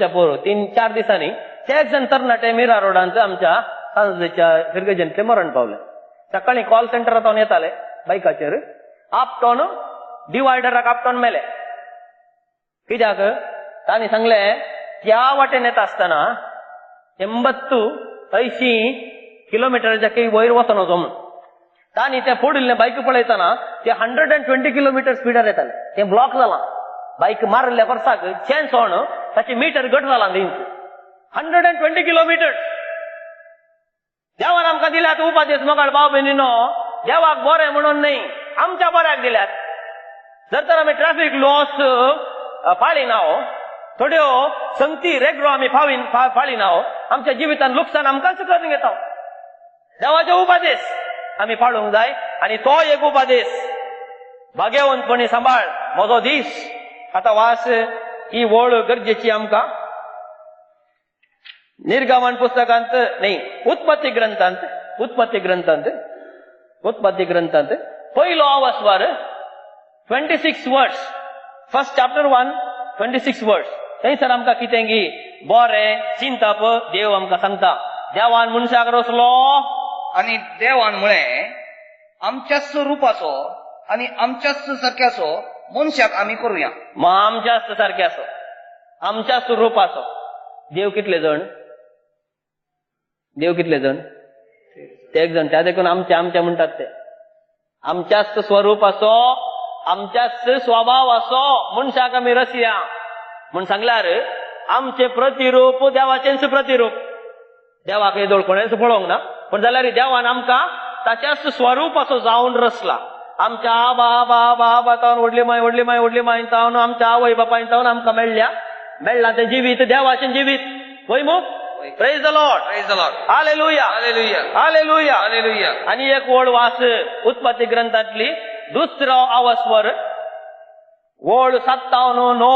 Speaker 2: पोर 3-4 दिसांनी ते जाण तरणाटे मिरा रोडांत आमच्या सांजेच्या फिरगजेंतले मरण पावले. सकाळी कॉल सेंटरांत येताले बायकाचेर, आपटोन डिवायडराक आपटोन मेले. कित्याक? तांणी सांगले त्या वाटेन येता आसतना 80 किलोमिटराच्या काही वयर वचोन वचो म्हूण. तांणी ते फोडिल्लें बायक पळयतना ते 120 किलोमिटर स्पिडार येताले. ते ब्लॉक जालां, बायक मारिल्ल्या वर्साक चेन्स होण ताचे मिटर घट जालां इंच 120 किलोमिटर. देवान आमकां दिल्यात उपादेश मोगाळ भाव भयणीनो, देवाक बरें म्हणून न्हय, आमच्या बऱ्याक दिल्यात. जर तर आमी ट्रॅफिक लॉस पाळिना, थोड्यो संगती रेगरो आमी पाळिना, आमच्या जिवितान लुकसाण आमकांच करून घेता. देवाचे उपादेश आमी पाळूंक जाय. आनी तो एक उपादेश भाग्यवंतपणी सांबाळ म्हजो दीस. आतां वास ही वळ गरजेची आमकां. निर्गमन पुस्तकांत न्ही, उत्पत्ती ग्रंथांत पयलो आवासवार 26 वर्स, फर्स्ट चॅप्टर 1 26 वर्स. थंयसर आमकां कितें गी बरें चिंतप देव आमकां सांगता. देवान मनशाक रचलो
Speaker 3: आनी देवान म्हळें आमच्याच रुपाचो आनी आमच्याच सारक्याचो मनशाक आमी करुया.
Speaker 2: आमच्याच सारक्याचो, आमच्याच रुपाचो. देव कितले जण? देव कितले जण? ते एक जण. त्या देखून आमचे आमचे म्हणटात ते. आमच्याच स्वरूपाचो, आमच्याच स्वभावाचो मनशाक आमी रचया म्हूण सांगल्यार आमचे प्रतिरूप देवाचेंच प्रतिरूप. देवाक येदोळ कोणेंच पळोवंक ना, पूण जाल्यार देवान आमकां ताच्याच स्वरूपाचो जावन रचला. आमच्या आबा आबा आबा आबा तावन व्हडली माय व्हडली माय व्हडली माय तावन आमच्या आवय बापायन तावन आमकां मेळ्ळ्या, मेळ्ळां तें जिवीत देवाचें जिवीत. वय मू? Praise the Lord,
Speaker 3: praise the Lord,
Speaker 2: hallelujah,
Speaker 3: hallelujah,
Speaker 2: hallelujah,
Speaker 3: hallelujah.
Speaker 2: आनी एक ओळ वास उत्पत्ती ग्रंथांतली दुसरो आवस्वर ओळ 57-9.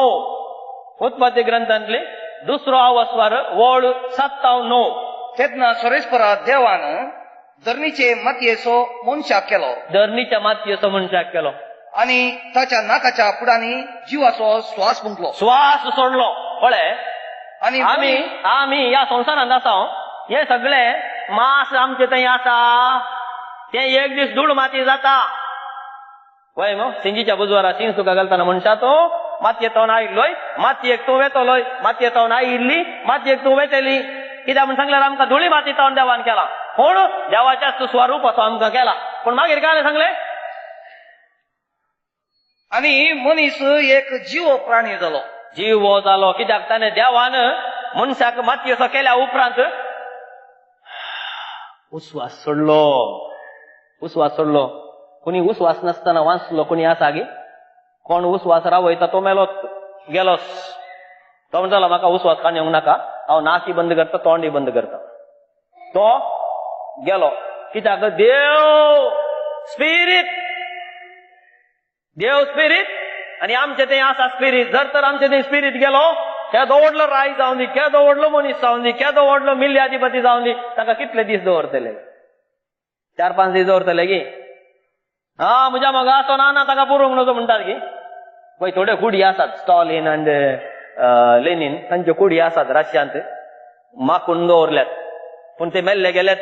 Speaker 2: उत्पत्ती ग्रंथांतली दुसरो आवस्वर ओळ 7-9.
Speaker 3: तेन्ना सोरेस्परा देवान धरणीचे मातयेचो मनशाक केलो,
Speaker 2: धरणीच्या मातयेचो मनशाक केलो
Speaker 3: आनी ताच्या नाकाच्या पुडांनी जिवाचो श्वास फुंकलो,
Speaker 2: श्वास सोडलो. पळय,
Speaker 3: आनी
Speaker 2: आमी आमी ह्या संवसारांत आसा, हे सगळे मास आमचे थंय आसा, ते एक दीस धूळ माती जाता. वय मो सिंजीच्या बुजवारा सिंज तुका घालतना मनशा तूं मातयेंत आयिल्लोय, मातयेक तूं वेतलोय, मातयेंत आयिल्ली मातयेक तूं वेतली. कित्याक म्हूण सांगल्यार आमकां धुळी माती तावन देवान केला, पूण देवाच्याच स्वरूप असो आमकां केला. पूण मागीर काय सांगलें?
Speaker 3: आनी मनीस एक जीव प्राणी जालो,
Speaker 2: जीव जालो. कित्याक ताणें देवान मनशाक मातयेचो केल्या उपरांत उस्वास सोडलो, उस्वास सोडलो. कोणी उस्वास नासतना वाचलो कोणी आसा गे? कोण उस्वास रावयता तो मेलोच, गेलोच. तो म्हणटालो म्हाका उस्वास काडून येवंक नाका, हांव नाकी बंद करता, तोंडय बंद करता. तो गेलो. कित्याक? देव स्पिरीत, देव स्पिरीत आनी आमचें तें आसा स्पिरीत. जर तर आमचें तें स्पिरीत गेलो, केदो व्हडलो राय जावन दी, केदो व्हडलो मनीस जावन दी, केदो व्हडलो मिल्याधिपती जावन दी, ताका कितले दीस दवरतले? 4-5 दीस दवरतले की? हा, म्हज्या मोगा असो ना ना ताका पुरोवंक नजो म्हणटात की. पळय थोड्यो कुडी आसात, स्टॉलिन आनी लेनीन तांच्यो कुडी आसात रशियांत, माकून दवरल्यात, पूण ते मेल्ले गेल्यात,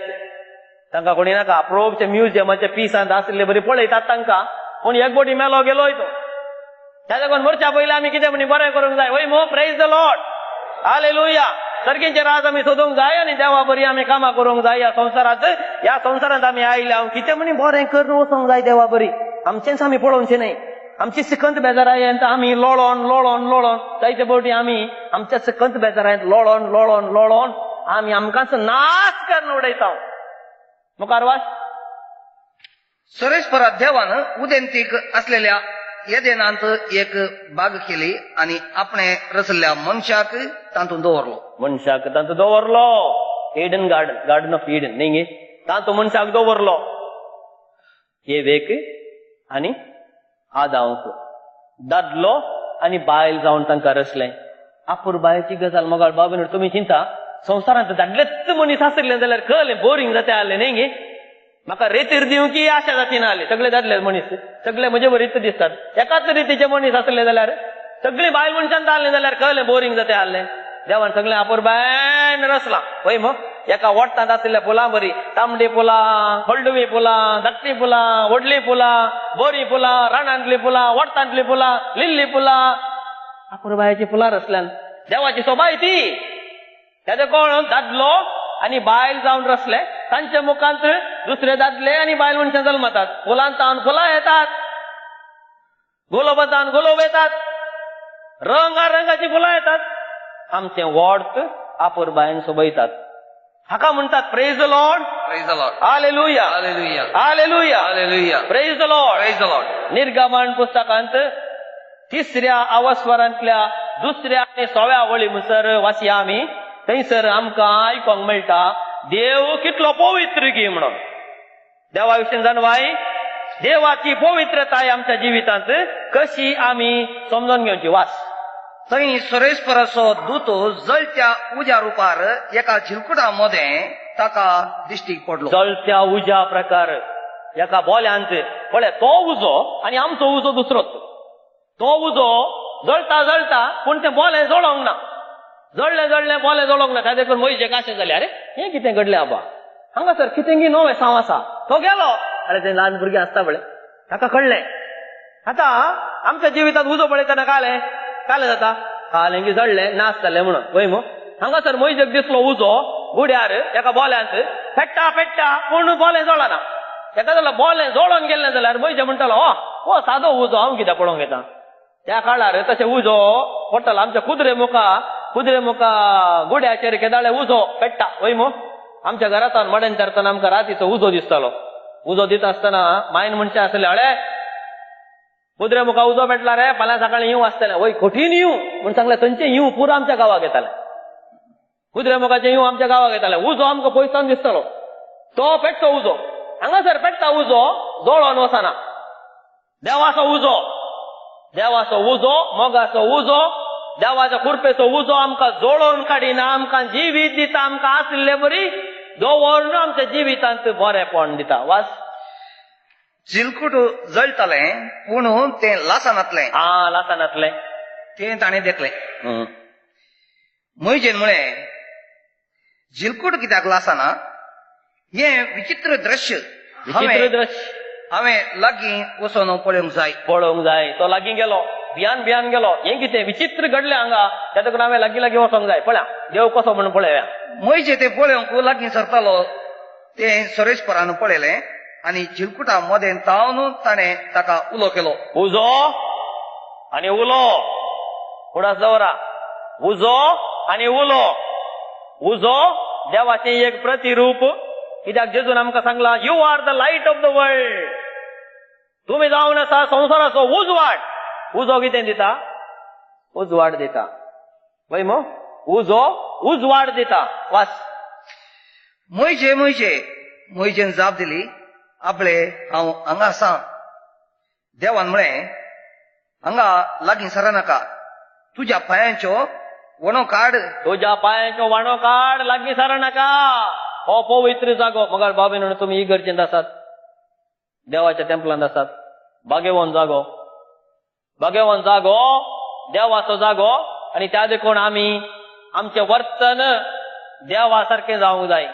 Speaker 2: तांकां कोणी नाका. अप्रोपच्या म्युझियमाच्या पिसांत आशिल्ले बरी पळयतात तांकां, पूण एक बोटी मेलो गेलोय तो. त्या देखून मरच्या पयलीं आमी कितें म्हणी बरें करूंक जाय. वय मो? Praise the Lord, hallelujah. सर्गीचे राज आमी सोदूंक जाय आनी देवा बरी आमी कामां करूंक जाय. ह्या संवसारांत, ह्या संवसारांत आमी आयले, हांव कितें म्हणी बरें करून वचोंक जाय देवा बरी. आमचेंच आमी पळोवचें न्हय. आमची सिकंत बेजारायेंत आमी लोळोन लोळोन लोळोन जायते फावटी आमी आमच्या सिकंत बेजारायेंत लोळोन लोळोन लोळोन आमी आमकांच नाश करून उडयता. मुखार वाच.
Speaker 3: सर्वेस्परा देवान उदेंतीक असलेल्या येदेनांत एक बाग केली आनी आपणे रचल्ल्या मनशाक तातूंत दवरलो.
Speaker 2: मनशाक तातूंत दवरलो. Eden garden, garden of Eden न्ही गे, तातूंत मनशाक दवरलो. एवेक आनी आदांक, दादलो आनी बायल जावन तांकां रचलें. अपुरबायेची गजाल मोगाळ बाबीन. तुमी चिंता, संवसारांत दादलेच मनीस आशिल्ले जाल्यार कळ्ळें बोरींग जाता आसलें न्ही गे. म्हाका रेतीर दिवंक आशा जातीन आसली. सगळे दादले मनीस सगळे म्हजे बरीच दिसतात. एकाच रितीचे मनीस आसले जाल्यार, सगळी बायल मनशान जाल्ले जाल्यार कळ्ळें बोरींग जाता आसलें. देवान सगळें अपुरबायेन रचलां. वय मग? एका वट्टांत आशिल्ल्या फुलां बरी, तांबडी फुलां, हळडुवी फुलां, धाकटी फुलां, व्हडलीं फुलां, बरीं फुलां, रानांतलीं फुलां, वट्टांतलीं फुलां, लिल्ली फुलां, अपुरबायेची फुलां रचल्यान. देवाची सोबाय ती. तेजे कोण दादलो आनी बायल जावन रचले. तांच्या मुखांत दुसरे दादले आनी बायल मनशां जल्मतात. फुलांतावन फुलां येतात, गुलोबांतावन गुलोब येतात, रंगारंगाची फुलां येतात. आमचें वॉर्त अपुरबायेन सोबयतात. हाका म्हणटात praise the Lord,
Speaker 3: praise the Lord,
Speaker 2: hallelujah,
Speaker 3: hallelujah,
Speaker 2: hallelujah,
Speaker 3: hallelujah,
Speaker 2: praise the Lord.
Speaker 3: Praise the Lord.
Speaker 2: निर्गमन पुस्तकांत तिसऱ्या अवस्वरांतल्या दुसऱ्या आनी सव्या वळी मुसर वाचया आमी. थंयसर आमकां आयकोंक मेळटा देव कितलो पवित्र गी म्हणून. देवा विशीं जाणवाय, देवाची पवित्रताय आमच्या जिवितांत कशी आमी समजून घेवची. वास.
Speaker 3: थंय सर्वेस्पराचो दूत जळत्या उज्या रुपार एका झिलकुटा मदें ताका दिश्टीक पडलो.
Speaker 2: जळत्या उज्या प्रकार एका बोल्यांत. पळय तो उजो आनी आमचो उजो दुसरोच. तो उजो जळता जळता पूण तें बोलें जळोंक ना. जळ्ळें जळ्ळें बोलें जळोंक ना. त्या देखून म्हजे कशें जालें, अरे हें कितें घडलें आबा, हांगासर कितें गी नवें सांव आसा. तो गेलो. अरे तें ल्हान भुरगें आसता पळय, ताका कळ्ळें. आतां आमच्या जिवितांत उजो पळयतना कालें कालें जाता, कालें की जळ्ळें नाश जालें म्हणून. वय मग? हांगासर म्हजेक दिसलो उजो गुड्यार एका बोल्यांत पेट्टा पेट्टा पूण बोलें जळना. तेका जाल्यार बोलें जळोन गेल्लें जाल्यार म्हजे म्हणटालो, हो हो सादो उजो, हांव कित्याक पळोवंक येता. त्या काळार तशें उजो पडटालो. आमच्या कुद्रे मुखा, कुद्रे मुखा गुड्याचेर केदाळे उजो पेट्टा. वय मग? आमच्या घरांत मडेन तरतना आमकां रातीचो उजो दिसतालो. उजो दिता आसतना मायन मनशां आसले, अळे कुद्रे मुखा उजो पेटला रे, फाल्यां सकाळीं येवं आसतलें. वय कठीण येवं म्हूण सांगलें. थंयचें येवं पुरो आमच्या गांवाक येतालें. कुद्रे मुखाचें येवं आमच्या गांवाक येतालें. उजो आमकां पयसान दिसतालो. तो पेटतो उजो हांगासर पेट्टा उजो जळोन वचना. देवाचो उजो, देवाचो उजो, मोगाचो उजो, देवाच्या कुरपेचो उजो आमकां जळोवन काडिना, आमकां जिवीत दिता, आमकां आशिल्ले बरी दवरून आमच्या जिवितांत बरेपण दिता. वास.
Speaker 3: झिलकूट जळटालें पूण तें लासनातलें.
Speaker 2: आ लासनातलें
Speaker 3: तें ताणें देखलें. म्हजेन म्हळें, झिलकूट कित्याक लासना, हें विचित्र दृश्य,
Speaker 2: विचित्र दृश्य
Speaker 3: हांवें लागीं वचून पळोवंक जाय.
Speaker 2: पळोवंक जाय. तो लागीं गेलो, भियान भियान गेलो. हें कितें विचित्र घडलें हांगा, त्या देखून हांवें लागीं लागीं वचोंक जाय. पळया देव कसो म्हणून पळोवया.
Speaker 3: म्हजे तें पळोवंक लागीं सरतालो तें सर्वेस्परान पळयलें आनी झिलकुटा मदें तावन ताणें ताका उलो केलो.
Speaker 2: उजो आनी उलो, फुडास दवरा. उजो आनी उलो. उजो देवाचें एक प्रतिरूप. कित्याक जेजून आमकां सांगलां, you are the light of the world. तुमी जावन आसा संवसाराचो उजवाड. उजो कितें दिता? उजवाड दिता. वय मो? उजो उजवाड दिता. वास.
Speaker 3: म्हजे म्हजे म्हजेन जाप दिली, आपले हांव हांगा आसा. देवान म्हळें, हांगा लागीं सरनाका, तुज्या पांयांच्यो वणो काड.
Speaker 2: तुज्या पांयांच्यो वाणो काड, लागीं सरनाका. हो पवित्र जागो. मगर बाबी म्हणून तुमी इगर्जेंत आसात, देवाच्या टेम्पलांत आसात. बागेवन जागो, बागेवन जागो, देवाचो जागो. आनी त्या देखून आमी आमचें वर्तन देवा सारकें जावंक जाय.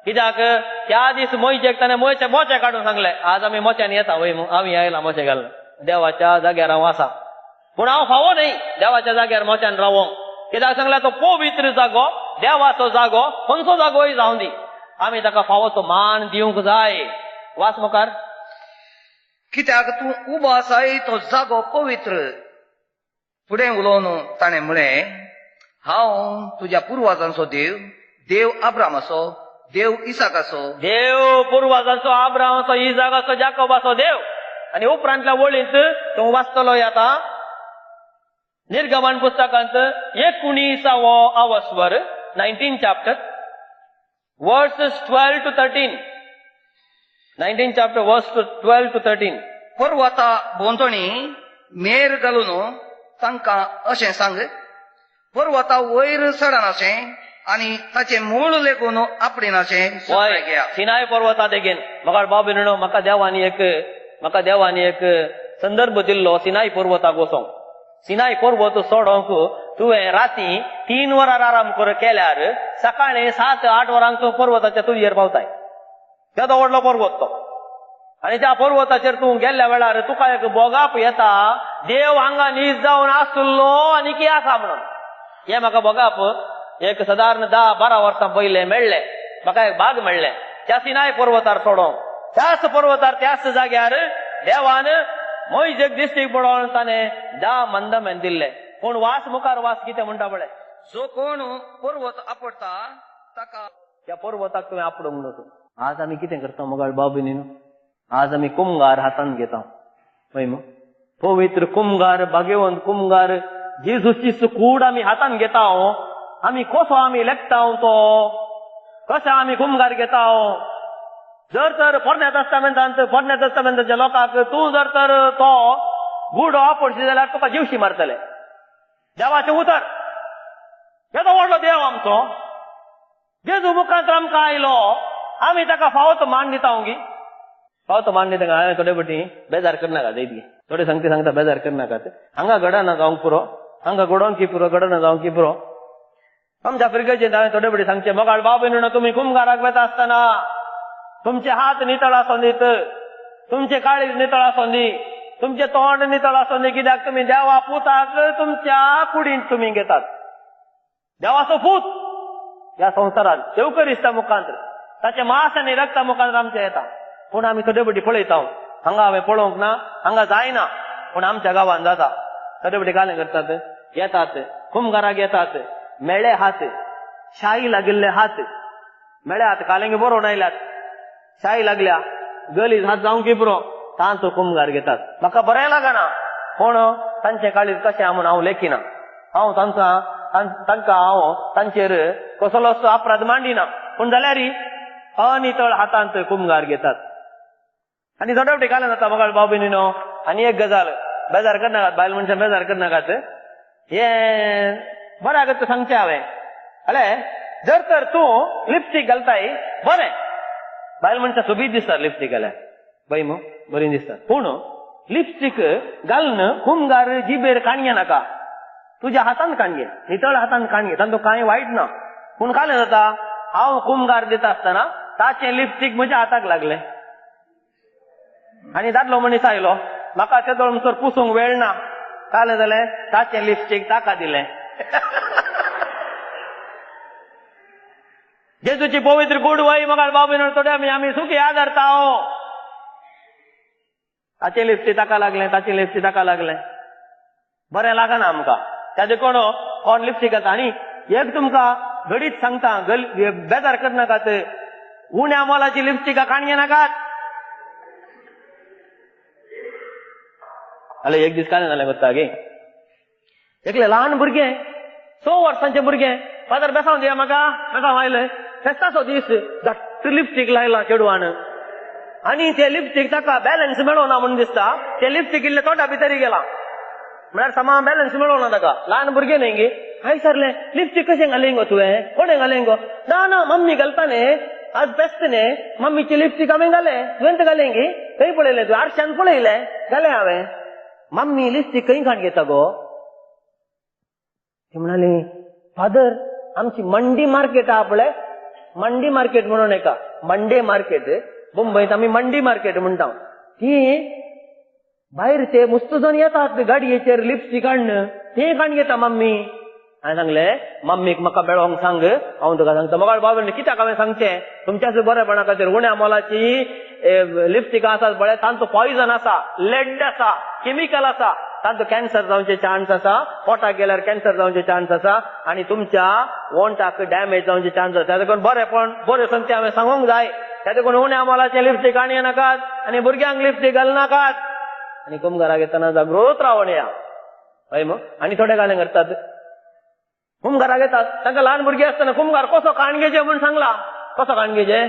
Speaker 2: कित्याक त्या दीस मोयचेक ताणें मोचे मोचे काडून सांगले, आज आमी मोच्यान येता वय, आमी आयला मोचे घालून देवाच्या जाग्यार हांव आसा. पूण हांव फावो न्हय देवाच्या जाग्यार मोच्यान रावोंक. कित्याक सांगल्यार तो पवित्र जागो, देवाचो जागो, खंयचो जागोय जावं दी, आमी ताका फावो तो मान दिवंक जाय. वास मुखार.
Speaker 3: कित्याक तूं उबो आसाय तो जागो पवित्र. फुडें उलोवन ताणें म्हळें, हांव तुज्या पुर्वाजांचो देव, देव अब्रामाचो, देव इसाकाचो.
Speaker 2: देव पुर्वाजांचो, आब्रामाचो, इजाकाचो, जाकोबाचो देव. आनी उपरांतल्या वळींत तूं वाचतलो आतां निर्गमन पुस्तकांत 19वो अवस्वर, 19 chapter verses 12 to 13. 19 chapter verse 12 to 13.
Speaker 3: पर्वता भोंवतणी मेर घालून तांकां अशें सांग, पर्वता वयर चडनाशें आनी ताचें मूळ लेगून आपडिनाशें.
Speaker 2: वय सिनाय पर्वता देगेन म्हाका बाबू न्हू, म्हाका देवानी एक संदर्भ दिल्लो सिनाय पर्वताक वचोंक. सिनाय पर्वत सोडोंक तुवें राती 3 वरां आराम कर केल्यार सकाळीं 7-8 वरांक तूं पर्वताच्या तुजेर पावताय. केदो व्हडलो पर्वत तो. आनी त्या पर्वताचेर तूं गेल्ल्या वेळार तुका एक बोगाप येता, देव हांगा नीज जावन आसलो आनी की आसा म्हणून. हें म्हाका बोगाप एक सादारण 10-12 वर्सां पयलें मेळ्ळें. म्हाका एक भाग मेळ्ळें त्या सिनाय पर्वतार सोडोंक. त्याच पर्वतार त्याच जाग्यार देवान मोयजेक दिश्टीक पडोवन ताणें 10 मंदमेन दिल्ले. पूण वास मुखार वास कितें म्हणटा पळय,
Speaker 3: जो कोण पर्वत आपडटा ताका
Speaker 2: त्या पर्वताक तुवें आपडूंक न्हू. आज आमी कितें करता मोगाळ बाबू न्ही, आज आमी कुमगार हातान घेता. हय मू, पवित्र कुमगार, भाग्यवंत कुमगार जेजूची कूड आमी हातान घेता. आमी कसो आमी लेखता तो, कसो आमी कुमगार घेता. जर तर पोरण्या तस्तामेंतांत, पोरण्या तस्तामेंताच्या लोकांक तूं जर तर तो गुडो आपडशी जाल्यार तुका जिवशी मारतले. देवाचें उतर. येदो व्हडलो देव आमचो जेजू मुखांत आमकां आयलो, आमी ताका फावो तो मान दिता. गी फावो तो मान दिता. हांवें थोडे पटी बेजार करनाकात, इतली थोडे सांगते सांगता बेजार करनाकात. हांगा घडना जावंक पुरो, हांगा घडोवंक की पुरो, घडना जावंक की पुरो. आमच्या फिरगेचें हांवें थोडे पटी सांगचें, मोगाळ बाबू न्हू, तुमी कुमगाराक वेता आसतना तुमचे हात नितळ आसूं दीत, तुमचे काळीज नितळ आसूं दी, तुमचे तोंड नितळ आसूं दी. कित्याक तुमी देवा पुताक तुमच्या कुडींत तुमी घेतात. देवाचो पूत ह्या संवसारांत देवकरिस्ता मुखांत, ताचे मास आनी रक्ता मुखांत आमच्या येता. पूण आमी थोडे पटी पळयता, हांगा हांवें पळोवंक ना, हांगा जायना, पूण आमच्या गांवांत जाता. थोडे पटी कालें करतात, येतात कुमगाराक येतात, मेळे हात, शाई लागिल्ले हात, मेळे हात कालेंगे बरोवन आयल्यात, शाई लागल्या, गलीज हात जावंक की पुरो, तांचो कुमगार घेतात. म्हाका बरें लागना, पूण तांचें काळीज कशें म्हूण हांव लेखिना. हांव तांकां हांव तांचेर कसलोच अपराध मांडिना. पूण जाल्यार अनितळ हातांत कुमगार घेतात. आनी थोडे फावटी कालें जाता मोगाळ भाव भयणीनो. आनी एक गजाल, बेजार करनाकात, बायल मनशां बेजार करनाकात, हें बऱ्याक सांगचें हांवें. अले जर तर तूं लिपस्टीक घालताय बरें, बायल मनशां सोबीत दिसतात लिपस्टीक घाल्यार, बाय मू बरी दिसतात. पूण लिपस्टीक घालून कुमगार जिबेर काणये नाका, तुज्या हातान काणये, नितळ हातान काणये, तांतूं कांय वायट ना. पूण कालें जाता, हांव कुमगार दिता आसतना ताचें लिपस्टीक म्हज्या हाताक लागलें आनी दादलो मनीस आयलो, म्हाका तेदोळ म्हणसर पुसूंक वेळ ना, कालें जालें ताचें लिपस्टीक ताका दिलें. जेजूची पवित्र कूड वय मोगाळ बाबू थोडे आमी आमी सुखी आदरता. ताचें लिपस्टीक ताका लागलें, ताचें लिपस्टीक ताका लागलें, बरें लागना आमकां. त्या देखून कोण लिपस्टीक घालता. आनी एक तुमकां घडीत सांगता, बेजार करनाकात, उण्या मोलाची लिपस्टिका काणये नाकात. जाल्यार एक दीस कांय जालें कोत्ता गे, एकलें ल्हान भुरगें, 6 वर्सांचें भुरगें, फादर बेसांव दिया म्हाका, बेसांव आयलें. फेस्ताचो दीस, धाकटो लिपस्टीक लायला चेडवान आनी ते लिपस्टीक ताका बॅलन्स मेळोना म्हूण दिसता, ते लिपस्टीक इल्लें तोंडा भितर गेला, म्हळ्यार समा बॅलन्स मेळोना ताका. ल्हान भुरगें न्ही गे. हांवें विचारलें, लिपस्टीक कशें घालें गो तुवें, कोणें घालें गो? ना ना मम्मी घालता न्ही, आज फेस्त न्ही, मम्मीची लिपस्टीक हांवें घालें. तुवें घालें गे? खंय पळयलें तुवें? आरशान पळयलें, घालें हांवें. मम्मी लिपस्टीक खंय काण घेता गो? ती म्हणाली, फादर आमची मंडी मार्केट आहा पळय, मंडी मार्केट म्हणून एका मंडे मार्केट, मुंबयत आमी मंडी मार्केट म्हणटा, ती भायर ते मस्त जण येतात गाडयेचेर लिपस्टीक हाडून, ते काण घेता मम्मी. हांवें सांगलें मम्मीक म्हाका मेळोंक सांग, हांव तुका सांगता. मगाळ बाबा कित्याक हांवें सांगचें, तुमच्याच बरेपणा खातीर. उण्या मोलाची लिपस्टिक आसात पळय, तांचो पॉयजन आसा, लेड आसा, केमिकल आसा, तांचो कॅन्सर जावचे चान्स आसा, पोटाक गेल्यार कॅन्सर जावचे चान्स आसा आनी तुमच्या वोंटाक डॅमेज जावचे चान्स आसा. देखून बरेपण बऱ्यो संगती हांवें सांगूंक जाय. देखून उण्या मोलाचे लिपस्टीक आनी नाकात आनी भुरग्यांक लिपस्टीक घालनाकात आनी कुमगाराक येतना जागृत रावण या. हय मग. आनी थोडे गाणे करतात, कुमगाराक येतात, तांकां ल्हान भुरगीं आसतना कुमगार कसो काण घेचे म्हूण सांगला. कसो काण घेचे,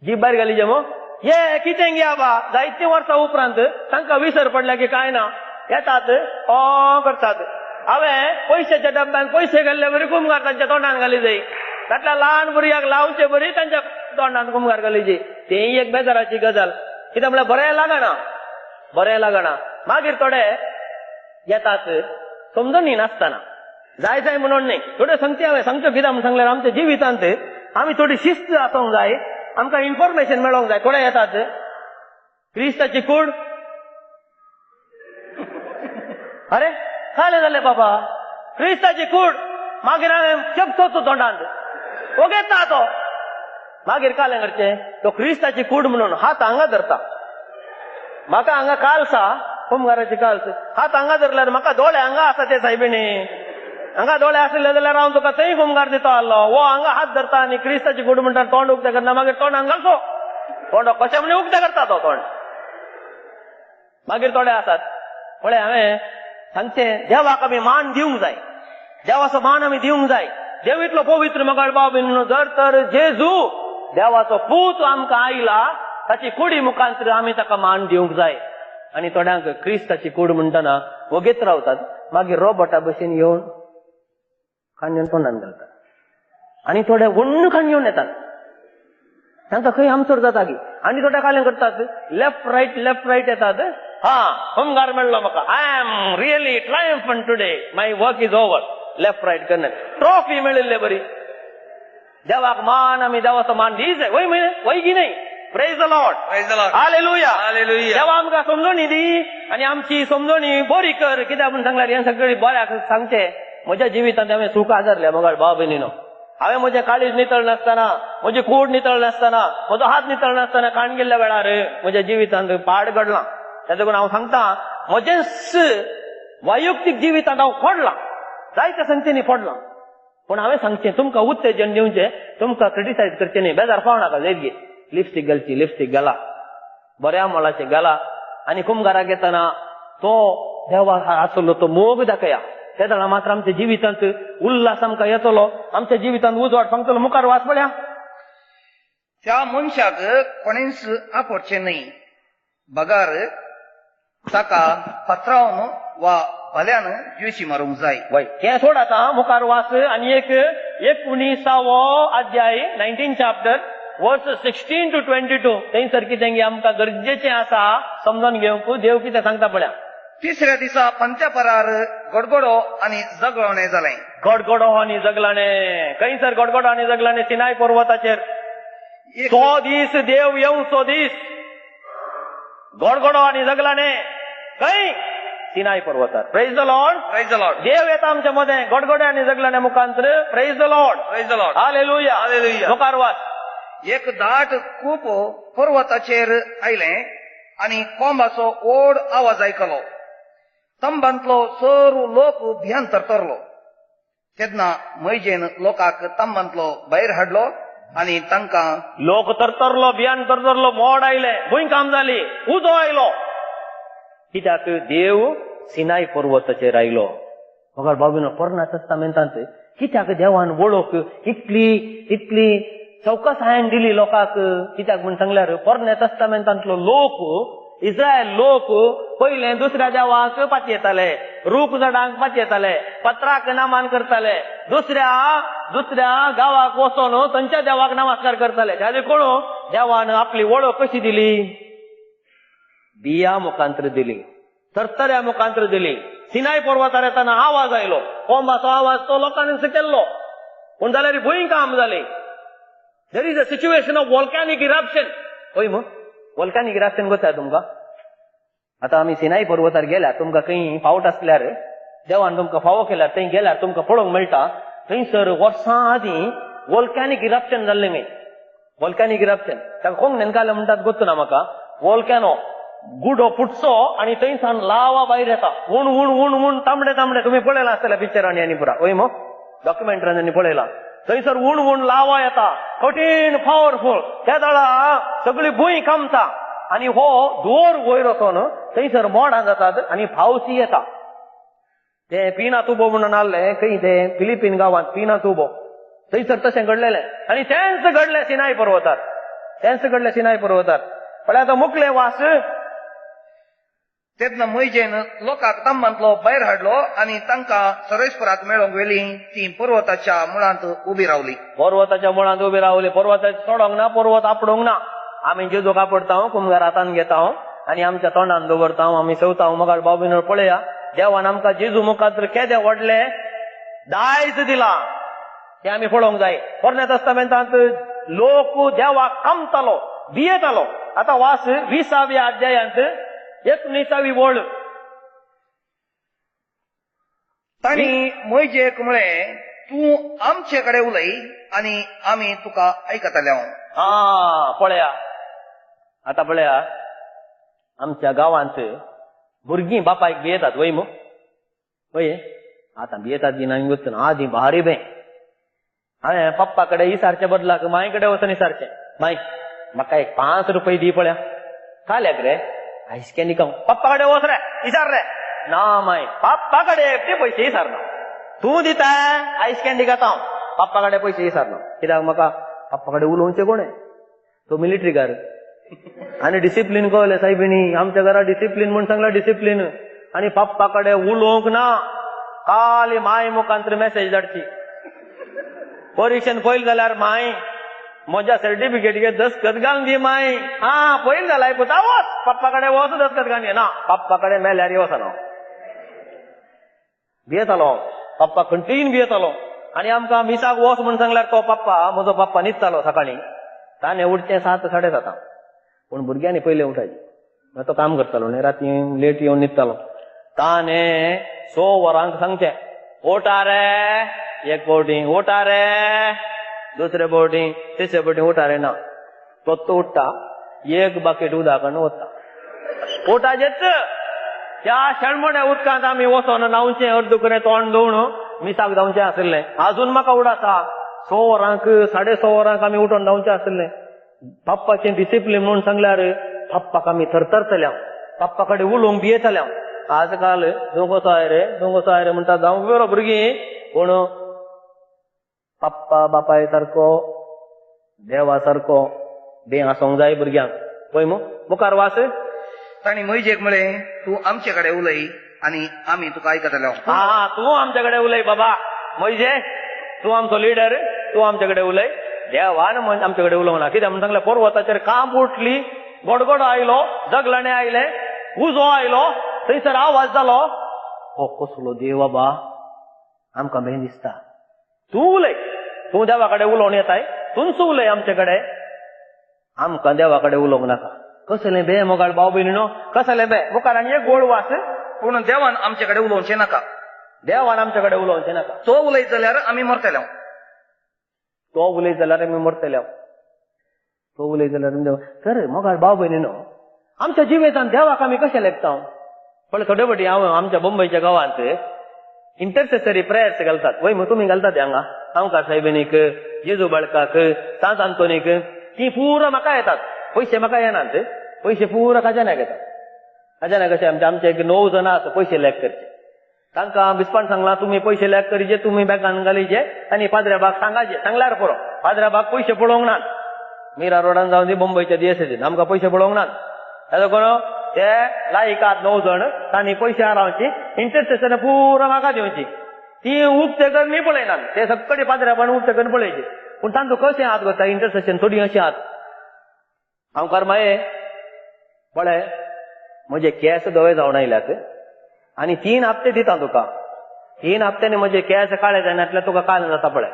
Speaker 2: जीप भायर घालीचे मग ये कितें घे आबा. जायतीं वर्सां उपरांत तांकां विसर पडल्या की कांय ना, येतात ओ करतात. हांवें पयशाच्या डब्यान पयशे घाल्ले बरी कुमगार तांच्या तोंडान घाली जाय. तातल्या ल्हान भुरग्याक लावचे बरी तांच्या तोंडान कुमगार घाली. तेंय एक बेजाराची गजाल. कित्याक म्हळ्यार बरें लागना, बरें लागना. मागीर थोडे येतात समजून नासतना, जाय जाय म्हणून न्ही. थोड्यो सांगते हांवें सांगच्यो कित्याक म्हूण सांगल्यार आमच्या जिवितांत आमी थोडी शिस्त आसूंक जाय, आमकां इन्फॉर्मेशन मेळोंक जाय. थोडे येतात क्रिस्ताची कूड, अरे काले जाले बाबा क्रिस्ताची कूड. मागीर हांवें चेपतो तो तोंडांत ओगेता तो. मागीर कालें करचें, तो क्रिस्ताची कूड म्हणून हात हांगा धरता. म्हाका हांगा कालसा कुमगाराची काल्स, हात हांगा धरल्यार म्हाका दोळे हांगा आसा ते सायबिणी, हांगा दोळे आशिल्ले जाल्यार हांव तुका थंय कुमगार दिता आसलो. वो हांगा हात धरता आनी क्रिस्ताची कूड म्हणटा तोंड उक्तें करना. मागीर तोंडान घालचो, तोंड कशें म्हणून उक्तें करता तो तोंड. मागीर थोडे आसात पळय हांवें सांगचें, देवाक आमी मान दिवंक जाय, देवाचो मान आमी दिवंक जाय. देव इतलो पवित्र मगाळ बाब, जर तर जेजू देवाचो पूत आमकां आयला ताची कुडी मुखांतर आमी ताका मान दिवंक जाय. आनी थोड्यांक क्रिस्ताची कूड म्हणटना वगेत रावतात, मागीर रोबोटा भशेन येवन खाण तोंडान घालतात. आनी थोडे व्हडू खाण घेवन येतात, तांकां खंय आमसोर जाता की. आनी थोडे कालें करतात, लेफ्ट रायट लेफ्ट रायट येतात. हा होमगार मेळ्ळो म्हाका, I am really triumphant today, my work is over. Left right करणे ट्रॉफी मेळिल्ले बरी. देवाक मान, आमी देवाचो मान दी जाय. वय वय की न्हय? Praise the Lord,
Speaker 3: praise the Lord,
Speaker 2: hallelujah,
Speaker 3: hallelujah.
Speaker 2: देवा आमकां समजणी दी आनी आमची समजणी बरी कर. कित्याक म्हूण सांगल्यार हें सगळें बऱ्याक सांगचें. म्हज्या जिवितांत हांवें सूख आदारल्या मगाळ भाव भयणीनो. हांवें म्हजें काळीज नितळ नासतना, म्हजी कूड नितळ नासतना, म्हजो हात नितळ नासतना काण गेल्ल्या वेळार म्हज्या जिवितांत पाड घडलां. तेका हांव सांगता, म्हजेंच वैयक्तीक जिवितांत हांव पडलां, जायत्या संगतींनी पडलां. पूण हांवें सांगचें तुमकां उत्तेजन दिवचें, तुमकां क्रिटिसायज करचें न्ही. बेजार पावं नाका. जैत गे लिपस्टीक घालची, लिपस्टीक घाला, बऱ्या मोलाचें घाला. आनी कुमगाराक येतना तो देवा आसलो तो मोग दाखया. तेदळा मात्र आमच्या जिवितांत उल्हास आमकां येतलो, आमच्या जिवितांत उजवाड सांगतलो. मुखार वाच पळया.
Speaker 3: त्या मनशाक कोणेंच आपोवचें न्हय, बगार ताका पत्रावन वा भल्यान ज्युशी मारूंक जाय.
Speaker 2: वय हें सोड आतां मुखार वाच. आनी एक 19वो अध्याय, 19 चॅप्टर, वर्स 16 to 22. थंयसर कितें आमकां गरजेचें आसा समजून घेवंक. देव कितें सांगता पळया.
Speaker 3: तिसऱ्या दिसा पंत्यापरार गडगडो आनी जगळणे जालें.
Speaker 2: गडगडो आनी जगलाणे. खंयसर गडगडो आनी जगलाणे? सिनाय पर्वताचेर. 100 दीस देव येवचो दीस, गडगडो आनी जगलाणे खंय? Sinai पर्वतार. Praise the Lord,
Speaker 3: praise the Lord.
Speaker 2: देव येता आमच्या मदें गडगडे आनी जगलाणे मुखांतर. Praise the Lord,
Speaker 3: praise the Lord,
Speaker 2: hallelujah,
Speaker 3: hallelujah.
Speaker 2: मुखार वाच.
Speaker 3: एक दाट कूप पर्वताचेर आयलें आनी कोंबाचो ओड आवाज आयकलो. तंबांतलो सर्व लोक भियान तरतरलो. तेन्ना मैजेन लोकांक तंबांतलो भायर हाडलो आनी तांकां
Speaker 2: लोक तरतरलो, भियान तरतरलो, मोड आयले, भूंयकांप जाली, उजो आयलो. कित्याक? देव सिनाय पर्वताचेर आयलो. मगर बाबीनो पोरण्या तस्तामेंतांत कित्याक देवान वळख इतली इतली चौकसायेन दिली लोकांक? कित्याक म्हूण सांगल्यार पोरण्या तस्तामेंतांतलो लोक, इस्रायल लोक पयले दुसऱ्या देवाक पातयेताले, रूख झाडांक पातयेताले, पत्राक नामान करताले, दुसऱ्या दुसऱ्या गांवाक वचोन थंयच्या देवाक नमस्कार करताले. त्या कोण देवान आपली वळख कशी दिली? बिया मुखांतर दिली, तरतऱ्या मुखांतर दिली. सिनाय पर्वतार येताना आवाज आयलो, कोंबाचो आवाज तो लोकांनी केल्लो. पूण जाल्यार भूंयकांप जाली. There is a situation of volcanic eruption. हय मग, वॉल्कॅनिक इरप्शन कशें आसा तुमकां? आतां आमी सिनाई पर्वतार गेल्यार तुमकां खंय फावट आसल्यार, देवान तुमकां फावो केल्यार थंय गेल्यार तुमकां पळोवंक मेळटा. थंयसर वर्सां आदीं वॉल्कॅनीक इरप्शन जाल्लें खंय. वॉल्कॅनीक इरप्शन ताका कोण नेमकाले म्हणटात गोत्तू ना म्हाका. वॉल्कॅनो गुडो फुटचो आनी थंयसान लावा भायर येता, ऊण ऊण ऊण ऊण तांबडे तांबडे. तुमी पळयलां आसतलें पिक्चरांनी आनी पुरा वय मो डॉक्युमेंटरांनी पळयलां. थंयसर ऊण ऊण लावा येता, कठीण पावरफूल. त्या दळा सगळी भूंय कामता आनी हो दोर वयर वचोन थंयसर मोडां जातात आनी पावसी येता. ते पिना तुबो म्हणून आहले खंय, ते फिलिपीन गांवांत पिना तुबो, थंयसर तशें घडलेलें. आनी तेंच घडलें सिनाय पर्वतार, तेंच घडलें सिनाय पर्वतार. पळय आतां मुकले वास.
Speaker 3: तेन्ना मोयजेन लोकांक तांबांतलो भायर हाडलो आनी तांकां सरस्पराक मेळोवंक व्हेली. ती पर्वताच्या मुळांत उबी रावली.
Speaker 2: पर्वताच्या मुळांत उबी रावली. पर्वताक चडोंक ना, पर्वत आपडोंक ना. आमी जेजूक आपडता, कुमगार हातान घेता आनी आमच्या तोंडान दवरता, आमी सवता. मगाळ भाव भयण पळया, देवान आमकां जेजू मुखार केदे व्हडले दायज दिला तें आमी पळोवंक जाय. पोरण्या तस्तामेंतांत लोक देवाक कामतालो, भियेतालो. आतां वास 20व्या अध्यायांत 19वी वळ.
Speaker 3: तांणी मोयजेक म्हळें, तूं आमचे कडेन उलय आनी आमी तुका आयकतले.
Speaker 2: हा पळया, आतां पळया, आमच्या गांवांत भुरगीं बापायक भियेतात वय मू. वय आतां भियेतात बी ना गोत्त, आदीं भारी बे. हांवें पप्पा कडेन इसारचे बदलाक माय कडेन वचून इसारचें, माय म्हाका एक 5 रुपये दी पळया. काल्याक रे आयस कॅन्डी खावंक. पप्पा कडेन वच रे इसार रे. ना माय, पप्पा कडेन ते पयशे इसारना, तूं दिता आयस कॅन्डी खाता हांव. पप्पा कडेन पयशे इसारना कित्याक म्हाका पप्पा कडेन उलोवचें कोणें, तो मिलिटरीकार आनी डिसिप्लीन कळलें सायबिणी. आमच्या घरा डिसिप्लीन म्हूण सांगला डिसिप्लीन. आनी पप्पा कडेन उलोवंक ना, काली माय मुखांतर मेसेज धाडची. परिक्षेन पयल जाल्यार माय म्हज्या सर्टिफिकेट घे दस्खत घालून दी माय. हा पयल जाल्यार पुता वच पप्पा कडेन वच दस्खत घालून दी. ना पप्पा कडेन मेल्यार वचना. भियेतालो पप्पा, कंटिन्यू भियेतालो. आनी आमकां मिसाक वच म्हूण सांगल्यार तो पप्पा, म्हजो पप्पा न्हिदतालो सकाळीं. ताणें उठचें 7 साडे 7, पूण भुरग्यांनी पयलें उठायचें. तो काम करतालो न्ही, राती लेट येवन न्हिदतालो. ताणें 6 वरांक सांगचें, ओटा रे एक फावटी, ओटा रे दुसरे फावटी, तिसरे फावटी उठा रे ना. तो तो उठ्ठा, एक बाकेट उदकान वता. उठाचेच त्या शेणमोड्या उदकांत आमी वचोन न्हांवचें, अर्दकुरें तोंड धुवन मिसाक धांवचें आशिल्लें. आजून म्हाका उडासा 6 वरांक 6:30 वरांक आमी उठोन धांवचें आशिल्लें. पप्पाचें डिसिप्लीन म्हणून सांगल्यार पप्पाक आमी थरथरतल्या, पप्पा कडेन उलोवंक भियेतल्या. आजकाल तूं कसो I रे, तूं कसो I रे म्हणटा जावंक बरो भुरगीं, पूण पप्पा बापाय सारको देवा सारको बे आसूंक जाय भुरग्यांक. पळय मू मुखार वास.
Speaker 3: तांणी मोयजेक म्हळें, तूं आमचे कडेन उलय आनी आमी तुका आयकतले.
Speaker 2: हा तूं आमचे कडेन उलय बाबा मोयजे, तूं आमचो लिडर, तूं आमचे कडेन उलय. देवान आमचे कडेन उलोवंक ना. कित्याक म्हूण सांगलें, पर्वताचेर कांप उठली, गडगडो आयलो, जगलाणें आयलें, उजो आयलो, थंयसर आवाज जालो. हो कसलो देव बाबा, आमकां भंय दिसता. तूं उलय, तूं देवा कडेन उलोवन येताय, तूंच उलय आमचे कडेन, आमकां देवा कडेन उलोवंक नाका. कसलें बे मोगाळ भाव भयणीनो, कसलें बे. मुखार आनी एक गोड वास.
Speaker 3: पूण देवान आमचे कडेन उलोवचें नाका,
Speaker 2: देवान आमचे कडेन उलोवचें नाका.
Speaker 3: तो उलयत जाल्यार आमी मरतले.
Speaker 2: तो उलयत जाल्यार आमी मरतले. तो उलयत जाल्यार आमी. तर मोगाळ भाव भयणीनो, आमच्या जिवितांत देवाक आमी कशें लेखता? पळय थोडे फावटी हांव आमच्या मुंबयच्या गांवांत इंटरसेसरी प्रेयर्स घालतात. वय मग तुमी घालतात हांगा आमकां सायबिणीक, जेजू बाळकाक, सांत आंतोनीक. ती पुरा म्हाका येतात, पयशे म्हाका येनात, पयशे पुरा खजान्याक येतात. खजान्याक कशें आमचे आमचे एक 9 जाणां आसा पयशे लॅक करचे. तांकां बिस्पान सांगलां, तुमी पयशे लॅक करीचे, तुमी बँकान घालीचे आनी पाद्र्या बाग सांगाचे. सांगल्यार पुरो, पाद्र्या बाग पयशे पळोवंक नात. मीरा रोडान जावन दी मुंबयच्या दिएसेजीन आमकां पयशे पळोवंक नात. तेजो करून ते लायकात 9 जण, तांणी पयशे आरावची, इंटरसेशन पुरा म्हाका दिवची. ती उक्ते करून पळयनात, ते सगळे पाद्र्या उक्ते करून पळयचे. पूण तांचो कशें हात करता इंटरसेशन थोडी अशें हात. हांव करमाये पळय, म्हजे केंस धवे जावन आयल्यात आनी 3 हप्ते दिता तुका. 3 हप्त्यांनी म्हजे केंस काळे जायनातल्यार तुका काल जाता पळय.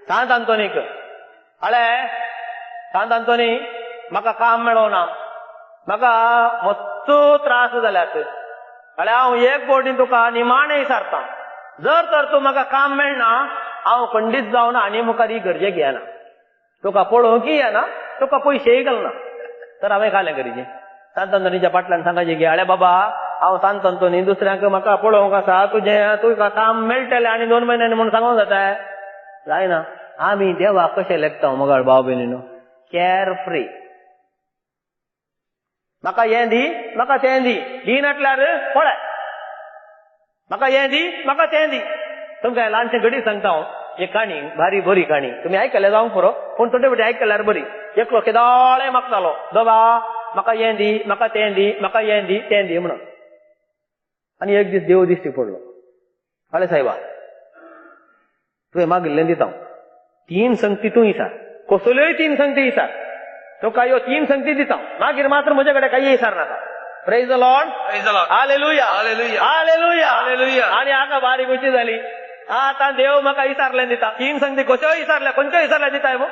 Speaker 2: सांत आंतोनीक, अळे सांत आंतोनी, म्हाका काम मेळोना, म्हाका मस्तो त्रास जाल्यात. अळे हांव एक बोटीन तुका निमाणें विचारता, जर तर तूं म्हाका काम मेळना हांव खंडीत जावन आनी मुखार ही गरजेक येना, तुका पळोवंकय येना, तुका पयशेय घालना. तर हांवें घालें गरजें सांत अंतोनीच्या पाटल्यान सांगाचें की अळे बाबा हांव सांत अंतोनी दुसऱ्यांक म्हाका पळोवंक आसा, तुजें तुका काम मेळटलें आनी 2 म्हयन्यांनी म्हूण सांगूंक जाता? जायना. आमी देवाक कशें लेखता मगाळ भाव भयणीनो, कॅर फ्री. म्हाका हें दी, म्हाका तें दी, दी नाटल्यार पळय, म्हाका हें दी, म्हाका तें दी. तुमकां ल्हानशें घडी सांगता हांव, एक काणी, भारी बरी काणी, तुमी आयकल्या जावंक पुरो, पूण थोडे फावटी आयकल्यार बरी. एकलो केदाळे मागतालो, दोबा म्हाका हें दी, म्हाका तें दी, म्हाका हें दी तें दी म्हणून. आनी एक दीस देव दिश्टी पडलो. अळे सायबा तुवें मागिल्लें दिता हांव, 3 संगती तूं विचार, कसल्योय 3 संगती विचार, तुका ह्यो 3 संगती दिता, मागीर मात्र म्हजे कडेन कांय विचार नाका. Praise the Lord.
Speaker 3: Praise the Lord.
Speaker 2: Hallelujah.
Speaker 3: Hallelujah.
Speaker 2: Hallelujah.
Speaker 3: Hallelujah.
Speaker 2: आनी हाका बारीक खुशी जाली. आतां देव म्हाका विचारलें दिता, 3 संगती कश्योय विचारल्या, खंयच्यो विचारल्या दिताय मू,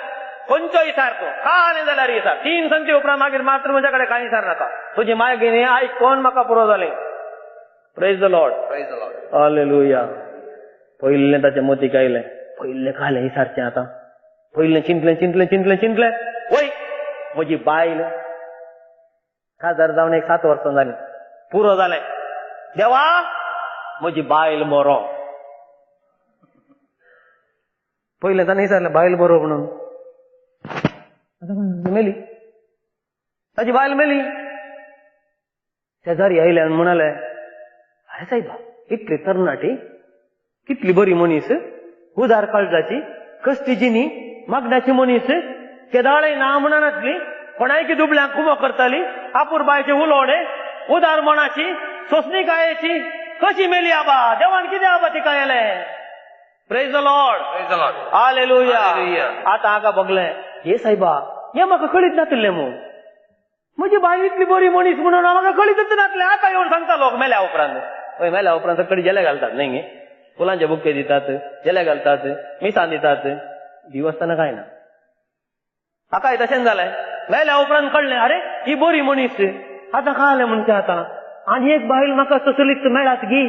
Speaker 2: खंयच्यो विचार तूं, कांय जाल्यार विचार, 3 संगती उपरांत मागीर मात्र म्हजे कडेन कांय विचार नाका, तुजी मागीर आयकोन म्हाका पुरो जालें. Praise the Lord.
Speaker 3: Praise the Lord.
Speaker 2: Hallelujah. पयलें ताचें मोतीक आयलें, पयलें खालें विचारचें आतां, पयलें चिंतलें चिंतलें चिंतलें चिंतलें, वय म्हजी बायल काजार जावन एक 7 वर्सां जालीं, पुरो जालें, देवा म्हजी बायल मरो. पयलें ताणें विचारलें बायल बरो म्हणून, आतां मेली, ताजी बायल मेली. शेजारी आयले आनी म्हणाले, अरे सायबा इतली तरणाटी, कितली बरी मनीस, उदार काळजाची, कश्टी जिनी, मागण्याची मनीस, केदाळे ना म्हणनासली, कोणायकी दुबल्यांक कुमो करताली, आपुरबायचें उलोवणें, उदार मनाची, सोंसणीकायेची, कशी मेली आबा, देवान कितें आबा तिका येलें. Praise the Lord.
Speaker 3: Praise the Lord.
Speaker 2: Hallelujah.
Speaker 3: Hallelujah.
Speaker 2: आतां हाका बगलें, हे सायबा हें म्हाका कळीत नातिल्लें मू, म्हजी बायल इतली बरी मनीस म्हणून म्हाका कळीतच नासलें. आतां येवन सांगता लोक मेल्या उपरांत. हय मेल्या उपरांत सगळी जेले घालतात न्ही गे, फुलांचे बुके दितात, जेले घालतात, मिसां दितात, दिवसताना कांय ना. हाकाय तशेंच जालें, मेल्या उपरांत कळ्ळें, अरे ही बरी मनीस, आतां कळ्ळें म्हणजे आतां आनी एक बायल म्हाका तसलीच मेळत गी,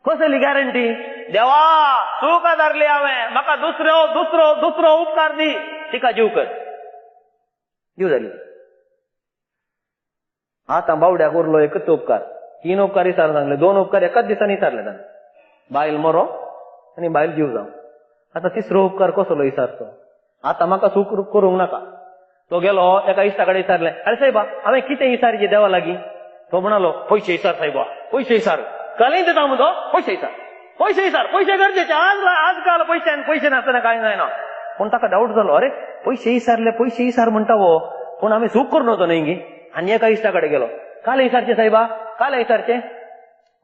Speaker 2: कसली गॅरंटी? देवा चूक आदारली हांवें, म्हाका दुसरो दुसरो दुसरो उपकार दी, तिका जीव कर. जीव जाली. आतां बावड्याक उरलो एकच उपकार, 3 उपकार विचार सांगले, 2 उपकार एकाच दिसांनी विचारले ताणें, बायल मरो आनी बायल जीव जावं. आतां तिसरो उपकार कसलो विचारचो? आतां म्हाका चूक करूंक नाका. तो गेलो एका इश्टा कडेन विचारलें, अरे सायबा हांवें कितें विचारचें देवा लागीं? तो म्हणालो, पयशे विचार सायबा, पयशे विचार, कालय दिता मुजो, पयशे विचार, पयशे विचार, पयशे गरजेचे, आज आजकाल पयशे पयशे नासतना कांय जायना. पूण ताका डावट जालो, अरे पयशे विचारले, पयशे विचार म्हणटा हो, पूण आमी चूक करून वचो न्ही गी. आनी एका इश्टा कडेन गेलो, काल विचारचें सायबा, काल विचारचें,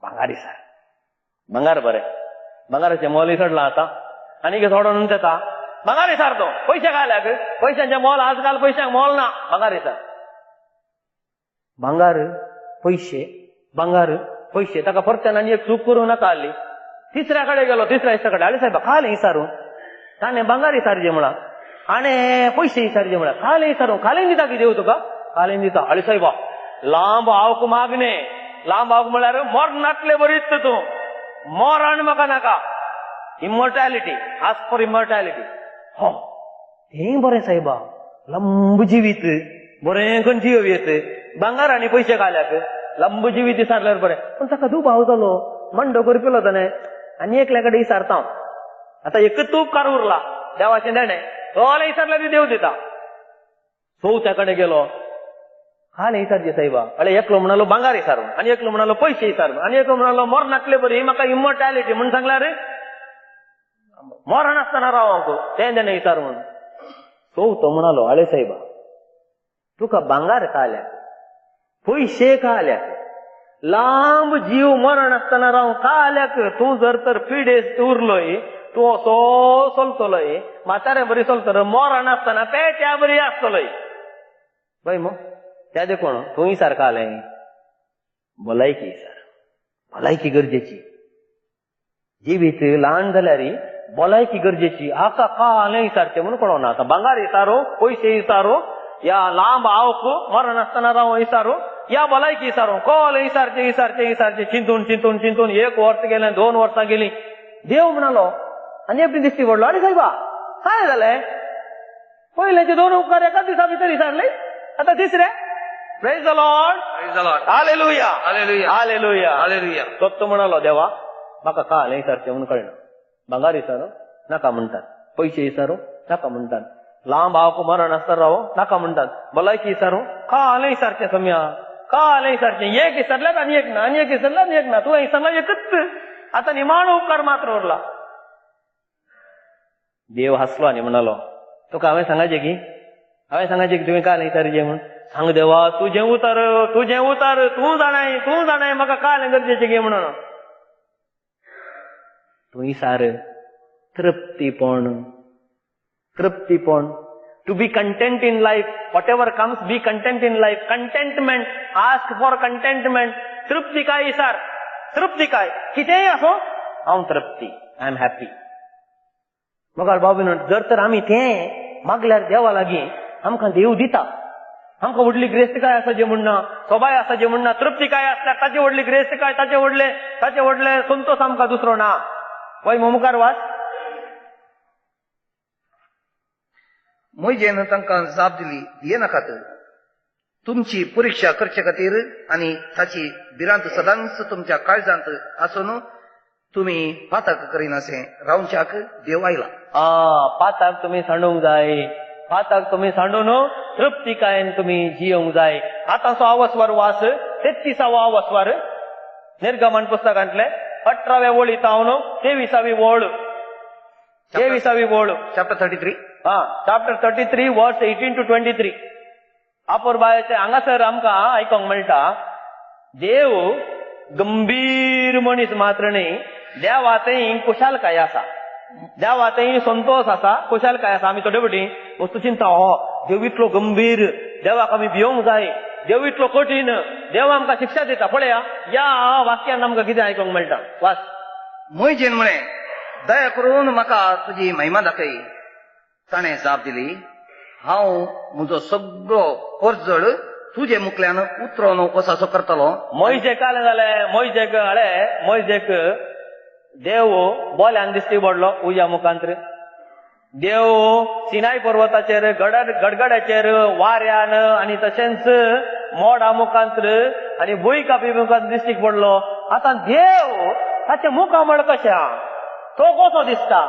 Speaker 2: भांगार विचार, भांगार बरें, भांगाराचें मोल विसरलां आतां, आनी सोडून येता, भांगार विचार तो, पयशे घाल्याक, पयशांचें मोल आजकाल पयशांक मोल ना, भांगार विचार, भांगार पयशे, भांगार पयशे. ताका परत्यान आनी एक चूक करूं नाका आसली. तिसऱ्या कडेन गेलो, तिसऱ्या इश्टा कडेन, आले सायबा काल विचारू, ताणें भांगार विचारचें म्हळां आनी पयशे विचारचें म्हळां, काल विचारू, कालें दिता कितें देव तुका, कालें दिता. आले सायबा लांब आवक मागणे, लांब आवक म्हळ्यार मरणांतले बरीच तूं, मरण म्हाका नाका, इमोर्टॅलिटी, आस्क फॉर इमोर्टॅलिटी. हो तें बरें सायबा, लंब जिवीत बरें करून जियोवयेत, भांगार आनी पयशे घाल्याक, लंब जिवीत विचारल्यार बरें. पूण ताका दुबाव जालो, मंडो करपिलो ताणें, आनी एकल्या कडेन विचारता हांव, आतां एकच उपकार उरला देवाचें देणें, सगळें विचारल्यार देव दिता. चवथ्या कडेन गेलो, काल विचारचें सायबा, अळे एकलो म्हणालो भांगार विचार, आनी एकलो म्हणालो पयशे विचार, आनी एकलो म्हणालो मरणांतले बरी म्हाका इमोर्टॅलिटी म्हूण सांगल्यार मरण आसतना राव तें तेणें विचार म्हणून. चवथो म्हणालो, अळे सायबा तुका भांगार काल्याक, पयशे काल्याक, लांब जीव मरण आसतना राव काल्याक, तूं जर तर पिडेस्त उरलोय, तूं असो चलतलोय, म्हातारे बरी चलतलो, मरण आसतना पेट्या बरी आसतलोय. बाय मग त्या देखून तूंय सारका आलें, भलायकी सर, भलायकी गरजेची, जिवीत ल्हान जाल्यार भलायकी गरजेची. हाका कालें विचारचें म्हणून कळना आतां, भांगार विचारो, पयशे विचारो, या लांब आवक मरण आसतना राव इसारू या भलायकी इसारू कॉल इसारचे इसारचे इसारचे चिंतून चिंतून चिंतून एक वर्स गेलें, 2 वर्सां गेली. देव म्हणालो आनी एकटी दिश्टी पडलो, आनी सायबा काय जालें? पयल्याचे 2 उपकार एकाच दिसा भितर इसारले, आतां तिसरे. Praise the Lord.
Speaker 3: Praise the Lord.
Speaker 2: Hallelujah.
Speaker 3: Hallelujah.
Speaker 2: Hallelujah.
Speaker 3: Hallelujah.
Speaker 2: तो म्हणालो, देवा म्हाका काल इसारचें म्हणून कळना. भांगार इसारो नाका म्हणटात, पयशे इसारो नाका म्हणटात, लांब आवक मरण आसतना राव नाका म्हणटात, भलायकी इसारो काल इसारचें सम्या, काल इसारचें. एक इसारल्यार आनी एक ना, आनी एक इसारल्यार आनी एक ना, तुवें इसारला एकच, आतां निमाणो उपकार मात्र उरला. देव हांसलो आनी म्हणालो, तुका हांवें सांगाचें की, हांवें सांगाचें की तुवें काल इसारचें म्हूण? सांग देवा, तुजें उतर, तुजें उतर, तूं जाणाय, तूं जाणाय म्हाका काल गरजेचें गे म्हणून. तूं इसार तृप्तीपण, तृप्तीपण. To be content in life, whatever comes be content in life. Contentment, ask for contentment. तृप्ती काय इसार, तृप्ती काय, कितेंय आसूं हांव तृप्ती, I am happy. मगाळ बाबू, जर तर आमी तें मागल्यार देवा लागीं आमकां देव दिता. आमकां व्हडली ग्रेस्त काय आसा जे म्हणना, सोबाय आसा जे म्हणना, तृप्ती काय आसल्यार ताचे व्हडली ग्रेस्त काय, ताचे व्हडले, ताचे व्हडले संतोष आमकां दुसरो ना. वय मुखार वाच.
Speaker 3: मोयजेन तांकां जाप दिली, भियेनाकात, तुमची परिक्षा करचे खातीर आनी ताची भिरांत सदांच तुमच्या काळजांत आसून तुमी पातक करिनासे रावच्याक देव आयला.
Speaker 2: पाताक तुमी सांडूंक जाय, पाताक तुमी सांडून तृप्तिकायेन तुमी जियोंक जाय. आतांचो आवस्वार वास, 33वो आवस्वार, निर्गमन पुस्तकांतले 18व्या वळी तावन 23वी वळ, 23वी वळ,
Speaker 3: चॅप्टर 33,
Speaker 2: हा, चॅप्टर 33 वर्स 18 to 23. अपुरबायेचे हांगासर आमकां आयकोंक मेळटा, देव गंभीर मनीस मात्र न्ही, देवा थंय कुशालकाय आसा, देवा थंय संतोष आसा, कुशालकाय आसा. आमी थोडे फावटी वस्तू चिंता, हो देव इतलो गंभीर, देवाक आमी भियोंक जाय, देव इतलो कठीण, देव आमकां शिक्षा दिता. पळया ह्या वाक्यान आमकां कितें आयकोंक मेळटा, वास.
Speaker 3: मोयजेन म्हळें, दया करून म्हाका तुजी महिमा दाखय. ताणें जाप दिली, हांव म्हजो सगळो परजळ तुजे मुखल्यान उतरोवन वसासो करतलो.
Speaker 2: मोयजेक कालें जालें, मोयजेक हाडे, मोयजेक देव बोल्यान दिश्टी पडलो उज्या मुखांतर. देव सिनाय पर्वताचेर गडगड्याचेर वाऱ्यान आनी तशेंच मोडा मुखांतर आनी भूंय कापी मुखांत दिश्टीक पडलो. आतां देव ताचें मुखामळ कशें, तो कसो दिसता,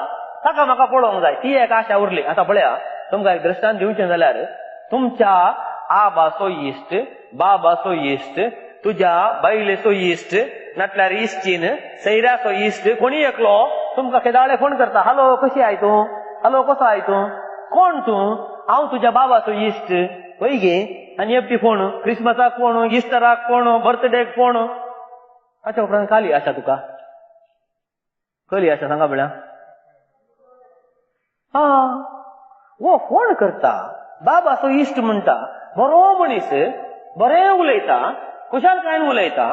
Speaker 2: ताका म्हाका पळोवंक जाय, ती एक आशा उरली. आतां पळया, तुमकां एक दृश्टांत दिवचें जाल्यार तुमच्या आबाचो इश्ट, बाबाचो इश्ट, तुज्या बायलेचो इश्ट, नाटल्यार इश्टीन सैऱ्याचो इश्ट, कोणी एकलो तुमकां केदाळे फोन करता, हॅलो कशी I तूं, हॅलो कसो I तूं, कोण तूं, हांव तुज्या बाबाचो इश्ट, वय गे. आनी एकटी फोन क्रिसमसाक फोन, इस्टराक फोन, बर्थडेक फोन. ताच्या उपरांत काली आशा तुका, कली आशा सांगा पळया. हा, वो फोन करता, बाबाचो इश्ट म्हणटा, बरो मनीस, बरें उलयता, खुशालकायेन उलयता,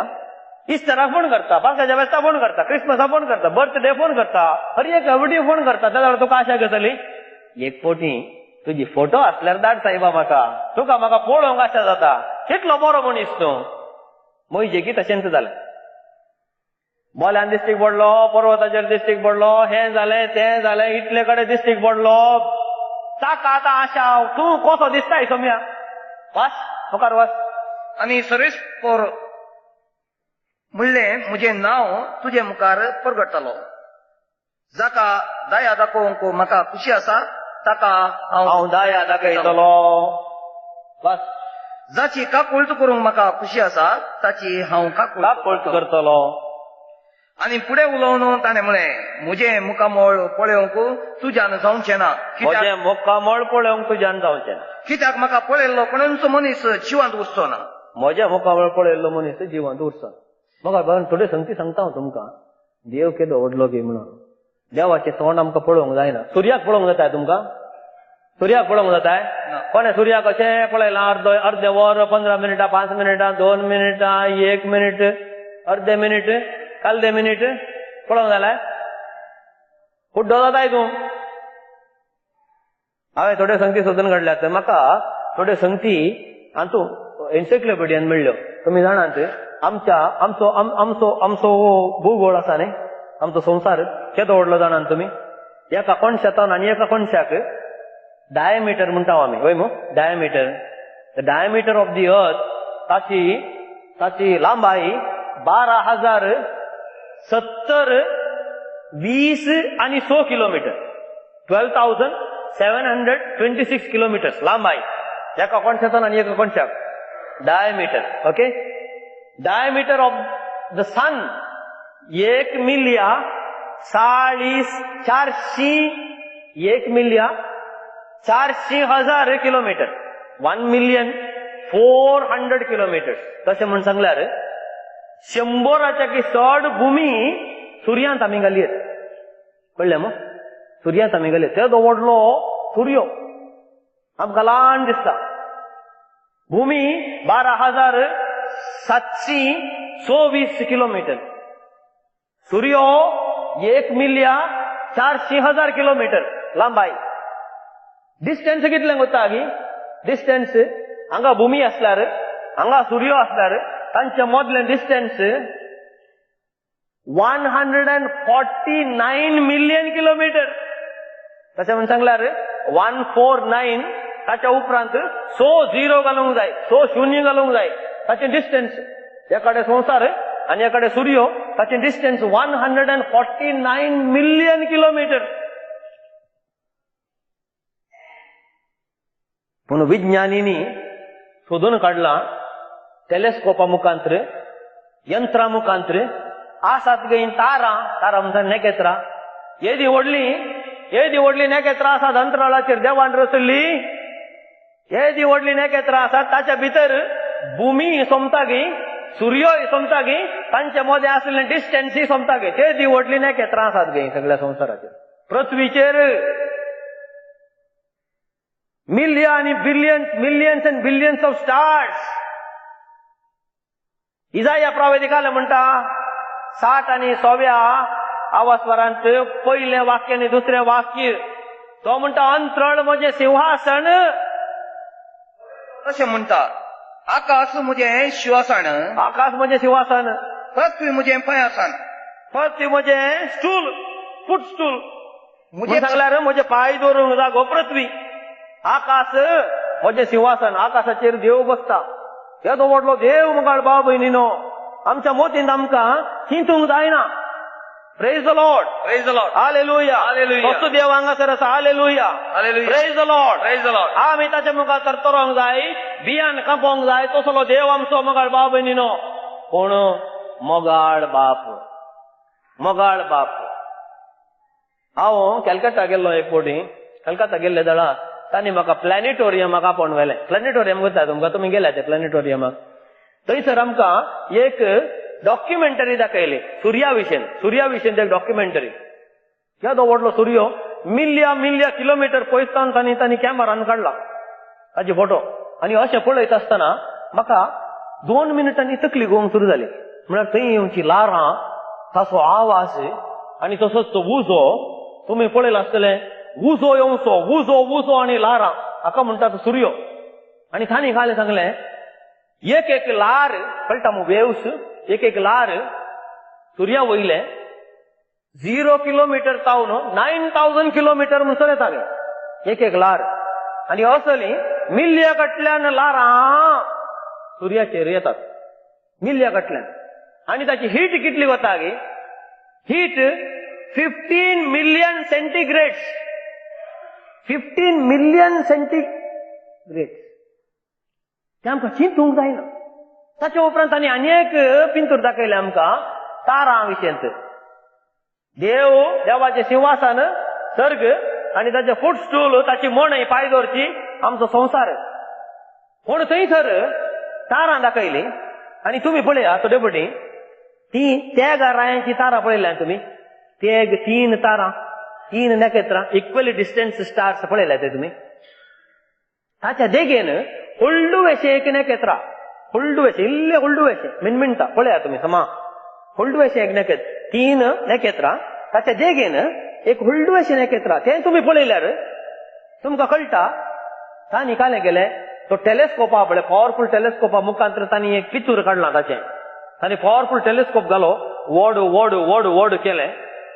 Speaker 2: इस्टराक फोन करता, पास्काच्या फेस्ता फोन करता, क्रिसमसाक फोन करता, बर्थडे फोन करता, हर एक एवरी फोन करता. जाल्यार तुका आशा कसली? एक फावटी तुजी फोटो आसल्यार धाड सायबा म्हाका, तुका म्हाका पळोवंक आशा जाता, कितलो बरो मनीस तूं. मोयजेकी तशेंच जालें, बोल्यान दिश्टीक पडलो, पर्वताचेर दिश्टीक पडलो, हें जालें तें जालें, इतले कडेन दिश्टीक पडलो. ताका आतां आशा, तूं कसो दिसताय सोम्या, वास मुखार वास.
Speaker 3: आनी सर्वेस्पोर म्हणलें, म्हजें नांव तुजे मुखार परगटतलो, जाका दया दाखोवंक म्हाका खुशी आसा ताका
Speaker 2: हांव दया दाखयतलो. बस,
Speaker 3: जाची काकुळट करूंक म्हाका खुशी आसा ताची हांव
Speaker 2: काकुळट करतलो.
Speaker 3: आनी फुडें उलोवन ताणें म्हळें, म्हजें मुखामळ पळोवंक तुज्यान जावचें ना,
Speaker 2: म्हजें मुखामळ पळोवंक तुज्यान जावचें ना,
Speaker 3: कित्याक म्हाका पळयल्लो कोणूच मनीस जिवांत उरचो ना.
Speaker 2: म्हज्या मुखामळ पळयल्लो मनीस जिवांत उरचो ना. म्हाका बाबा थोडे संगती सांगता हांव तुमकां, देव केदो व्हडलो गे म्हणून. देवाचें तोंड आमकां पळोवंक जायना. सुर्याक पळोवंक जाता तुमकां? सुर्याक पळोवंक जाता? कोणें सुर्याक अशें पळयलां? अर्दे वर, 15 मिनटां, 5 मिनटां, 2 मिनटां, 1 मिनीट, अर्दे मिनीट, कालदे मिनीट पळोवंक जाल्यार कुड्डो जाताय तूं. हांवें थोडे संगती सोदून काडल्यात. म्हाका थोड्यो संगती हातूं एन्सायक्लोपिडियान मेळ्ळ्यो. तुमी जाणात आमच्या आमचो आमचो आमचो हो भूगोळ आसा न्ही, आमचो संवसार केदो व्हडलो जाणात तुमी. एका कोणशातान आनी एका कोणशाक डायमिटर म्हणटा आमी, वय मू, diameter. The diameter of the earth, ताची ताची लांबाई 12,070 20 आनी 100 किलोमिटर, 12,726 किलोमिटर्स लांबाई एका कोणशातान आनी एका कोणशाक diameter. Okay, diameter of the sun 1 मिलिया 40 1 मिलिया 400,000 किलोमिटर, 1,400,000 किलोमिटर. तशें म्हूण सांगल्यार 100 की चड भूमी सुर्यांत आमी घालयत, कळ्ळें मू, सुर्यांत आमी घालयत. तेदो व्हडलो सुर्यो आमकां ल्हान दिसता. भूमी 12,724 किलोमिटर, सुर्यो 1 मिलिया 400,000 किलोमिटर लांबाय. डिस्टन्स कितलें वता गी? डिस्टन्स हांगा भूमी आसल्यार हांगा सुर्यो आसल्यार तांचे मदलें डिस्टन्स 149 मिलियन किलोमिटर. तशें म्हूण सांगल्यार 149, ताच्या उपरांत 100 झिरो घालूंक जाय, 100 शून्य घालूंक जाय. ताचें डिस्टन्स एकाडे संवसार आनी एकाडे सुर्यो, ताचें डिस्टन्स 149 मिलियन किलोमिटर. पूण विज्ञानींनी सोदून काडलां टेलेस्कोपा मुखांत्र, यंत्रा मुखांत्र आसात गई तारां, तारां म्हणटा नखेत्रां, येदी व्हडली येदी व्हडली नखेत्रां आसात अंतराळाचेर देवान रचल्ली. येदी व्हडली नखेत्रां आसात, ताच्या भितर भूमी सोमता गी, सुर्योय सोमता गी, तांचे मदें आसलें डिस्टन्सूय सोमता गी. तेदी व्हडली नखेत्रां आसात गी सगळ्या संवसाराचेर. पृथ्वीचेर मिलियन आनी billions, millions and billions of stars. इजाया प्रावेदिकाले म्हणटा 60 आनी 100व्या आवासवरांत पयलें वाक्य आनी दुसरें वाक्य, तो म्हणटा अंतराळ म्हजें सिंहासन.
Speaker 3: अशें म्हणटा, आकाश म्हजें शिवासन,
Speaker 2: आकाश म्हजें सिंहासन,
Speaker 3: पृथ्वी म्हजें पांयासन,
Speaker 2: पृथ्वी म्हजें स्टूल, फूट स्टूल. म्हजें सांगल्यार म्हजे पांय दवरूंक जागो पृथ्वी. आकाश म्हजें सिंहासन, आकाशाचेर देव बसता. येदो व्हडलो देव मुखार भाव भयणीनो, आमच्या मोतींत आमकां चिंतूंक जायना. Praise the Lord,
Speaker 3: praise the Lord,
Speaker 2: hallelujah,
Speaker 3: hallelujah.
Speaker 2: तसो देव हांगासर आसा. Hallelujah,
Speaker 3: hallelujah,
Speaker 2: praise the Lord,
Speaker 3: praise the Lord.
Speaker 2: आमी ताच्या मुखार तरतरोंक जाय, बियान कांपोंक जाय, तसलो देव आमचो मोगाळ भाव भयणीनो. पूण मोगाळ बाप, मोगाळ बाप. हांव कलकत्ता गेल्लो एक फावटी. कलकत्ता गेल्ले जाल्यार तांणी म्हाका प्लॅनेटोरियमाक आपोवन व्हेलें. प्लॅनेटोरियम करता तुमकां, तुमी गेल्या ते प्लॅनेटोरियमाक. थंयसर आमकां एक डॉक्युमेंटरी दाखयली सुर्या विशीं, सुर्या विशीं एक डॉक्युमेंटरी. केदो व्हडलो सुर्यो, मिलिया मिलिया किलोमिटर पयसान तांणी तांणी कॅमेरान काडला ताजे फोटो. आनी अशें पळयत आसतना म्हाका 2 मिनटांनी तकली घुंवंक सुरू जाली. म्हळ्यार थंय येवची ल्हारां, ताचो आवाज आनी तसोच तो उजो, तुमी पळयला आसतलें, उजो येवचो, उजो उजो आनी ल्हारां, हाका म्हणटात सुर्यो. आनी तांणी खालें सांगलें, एक एक ल्हार कळटा मू, वेव्स, एक एक ल्हार सुर्या वयलें 0 किलोमिटर तावन 9,000 किलोमिटर म्हणसर येता एक एक ल्हार. आनी असली मिल्या कडल्यान ल्हारां सुर्याचेर येतात, मिल्या कडल्यान. आनी ताची हीट कितली वता गी? Heat 15 million centigrades, 15 million centigrades. तें आमकां चिंतूंक जायना. ताचे उपरांत तांणी आनी एक पिंतूर दाखयलें आमकां तारां विशयंत. देव, देवाचें सिंहासन सर्ग आनी ताचें फूट स्टूल, ताची मणय पांय दवरची आमचो संवसार. पूण थंयसर तारां दाखयलीं आनी तुमी पळया थोडे फावटी ती तेगा रायांची तारां पळयल्या तुमी, तेग 3 तारां, 3 नखेत्रां, इक्वली डिस्टन्स स्टार्स पळयल्या ते तुमी. ताच्या देगेन हळडुवेशें एक नखेत्रां, हळडुवेशें, इल्लें हळडुवेशें मिणमिणटा, पळया तुमी समा, हळडुवेशें एक नखेत्र, 3 नखेत्रां, ताच्या देगेन एक हळडुवेशें नखेत्रां. तें तुमी पळयल्यार तुमकां कळटा तांणी कालें गेलें तो टेलेस्कोपा पळय, पॉवरफूल टेलेस्कोपा मुखांतर तांणी एक पितूर काडलां ताचें. तांणी पॉवरफूल टेलेस्कोप घालो, व्हड व्हड व्हड व्हड केलें.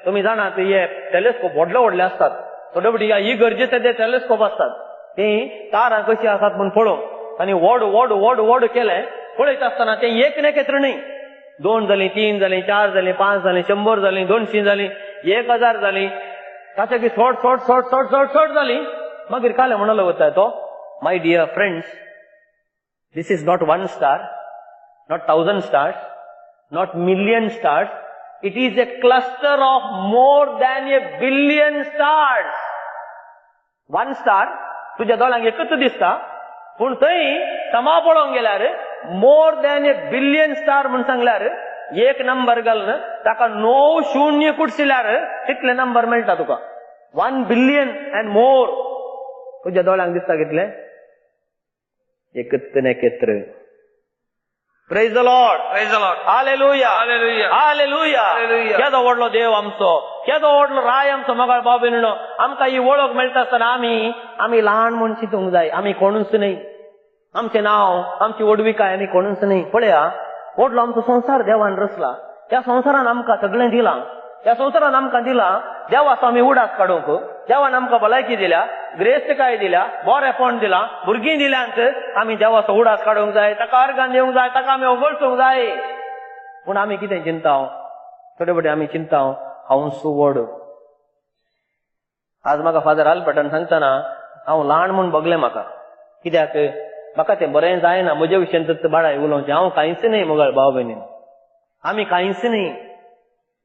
Speaker 2: तुमी जाणात हे टेलेस्कोप व्हडले व्हडले आसतात, थोडे फावटी ह्या इगर्जेचे ते टेलेस्कोप आसतात, ती तारां कशी आसात म्हूण पळोवंक. आनी व्हड व्हड व्हड व्हड केलें. पळयता आसतना तें एक नखेत्र न्हय, 2 जालीं, 3 जालीं, 4 जालीं, 5 जालीं, 100 जालीं, 200 जालीं, 1000 जालीं, ताचे सोड सोड सोड सोड सोड सोड जालीं. मागीर काले म्हणलो वता तो, my dear friends, this is not 1 star, not 1000 stars, not million stars, it is a cluster of more than a billion stars. 1 star तुज्या दोळ्यांक एकच दिसता, पूण थंय समा पळोवंक गेल्यार more than a billion star म्हूण सांगल्यार एक नंबर घालून ताका 9 शून्य कुडशिल्यार तितले नंबर मेळटा तुका, 1 बिलियन अँड मोर. तुज्या दोळ्यांक दिसता कितले? एकच नखेत्र. Praise the Lord.
Speaker 3: Praise the Lord.
Speaker 2: Hallelujah.
Speaker 3: Hallelujah.
Speaker 2: Hallelujah.
Speaker 3: Hallelujah.
Speaker 2: केदो व्हडलो देव आमचो, केदो व्हडलो राय आमचो. मगाळ भाव भयणीनो, आमकां ही वळख मेळटा आसतना आमी आमी ल्हान म्हूण चिंतूंक जाय. आमी कोणूच न्हय, आमचें नांव, आमची व्हडविकाय आमी कोणूच न्हय. पळया, व्हडलो आमचो संवसार देवान रचला. ह्या संवसारान आमकां सगळें दिलां, ह्या संवसारान आमकां दिलां. देवाचो आमी उडास काडूंक, देवान आमकां भलायकी दिल्या, ग्रेस्तकाय दिल्या, बरेपण दिलां, भुरगीं दिल्यांत. आमी देवाचो उडास काडूंक जाय, ताका अर्गान दिवंक जाय, ताका आमी वगळचूंक जाय. पूण आमी कितें चिंता? थोडे फावटी आमी चिंता हांव सुवड. आज म्हाका फादर आल्बर्टान सांगतना हांव ल्हान म्हूण भोगलें म्हाका. कित्याक म्हाका तें बरें जायना म्हजे विशयन तर बाळाय उलोवचें. हांव कांयच न्हय मोगाळ भाव भयणीन, आमी कांयच न्हय.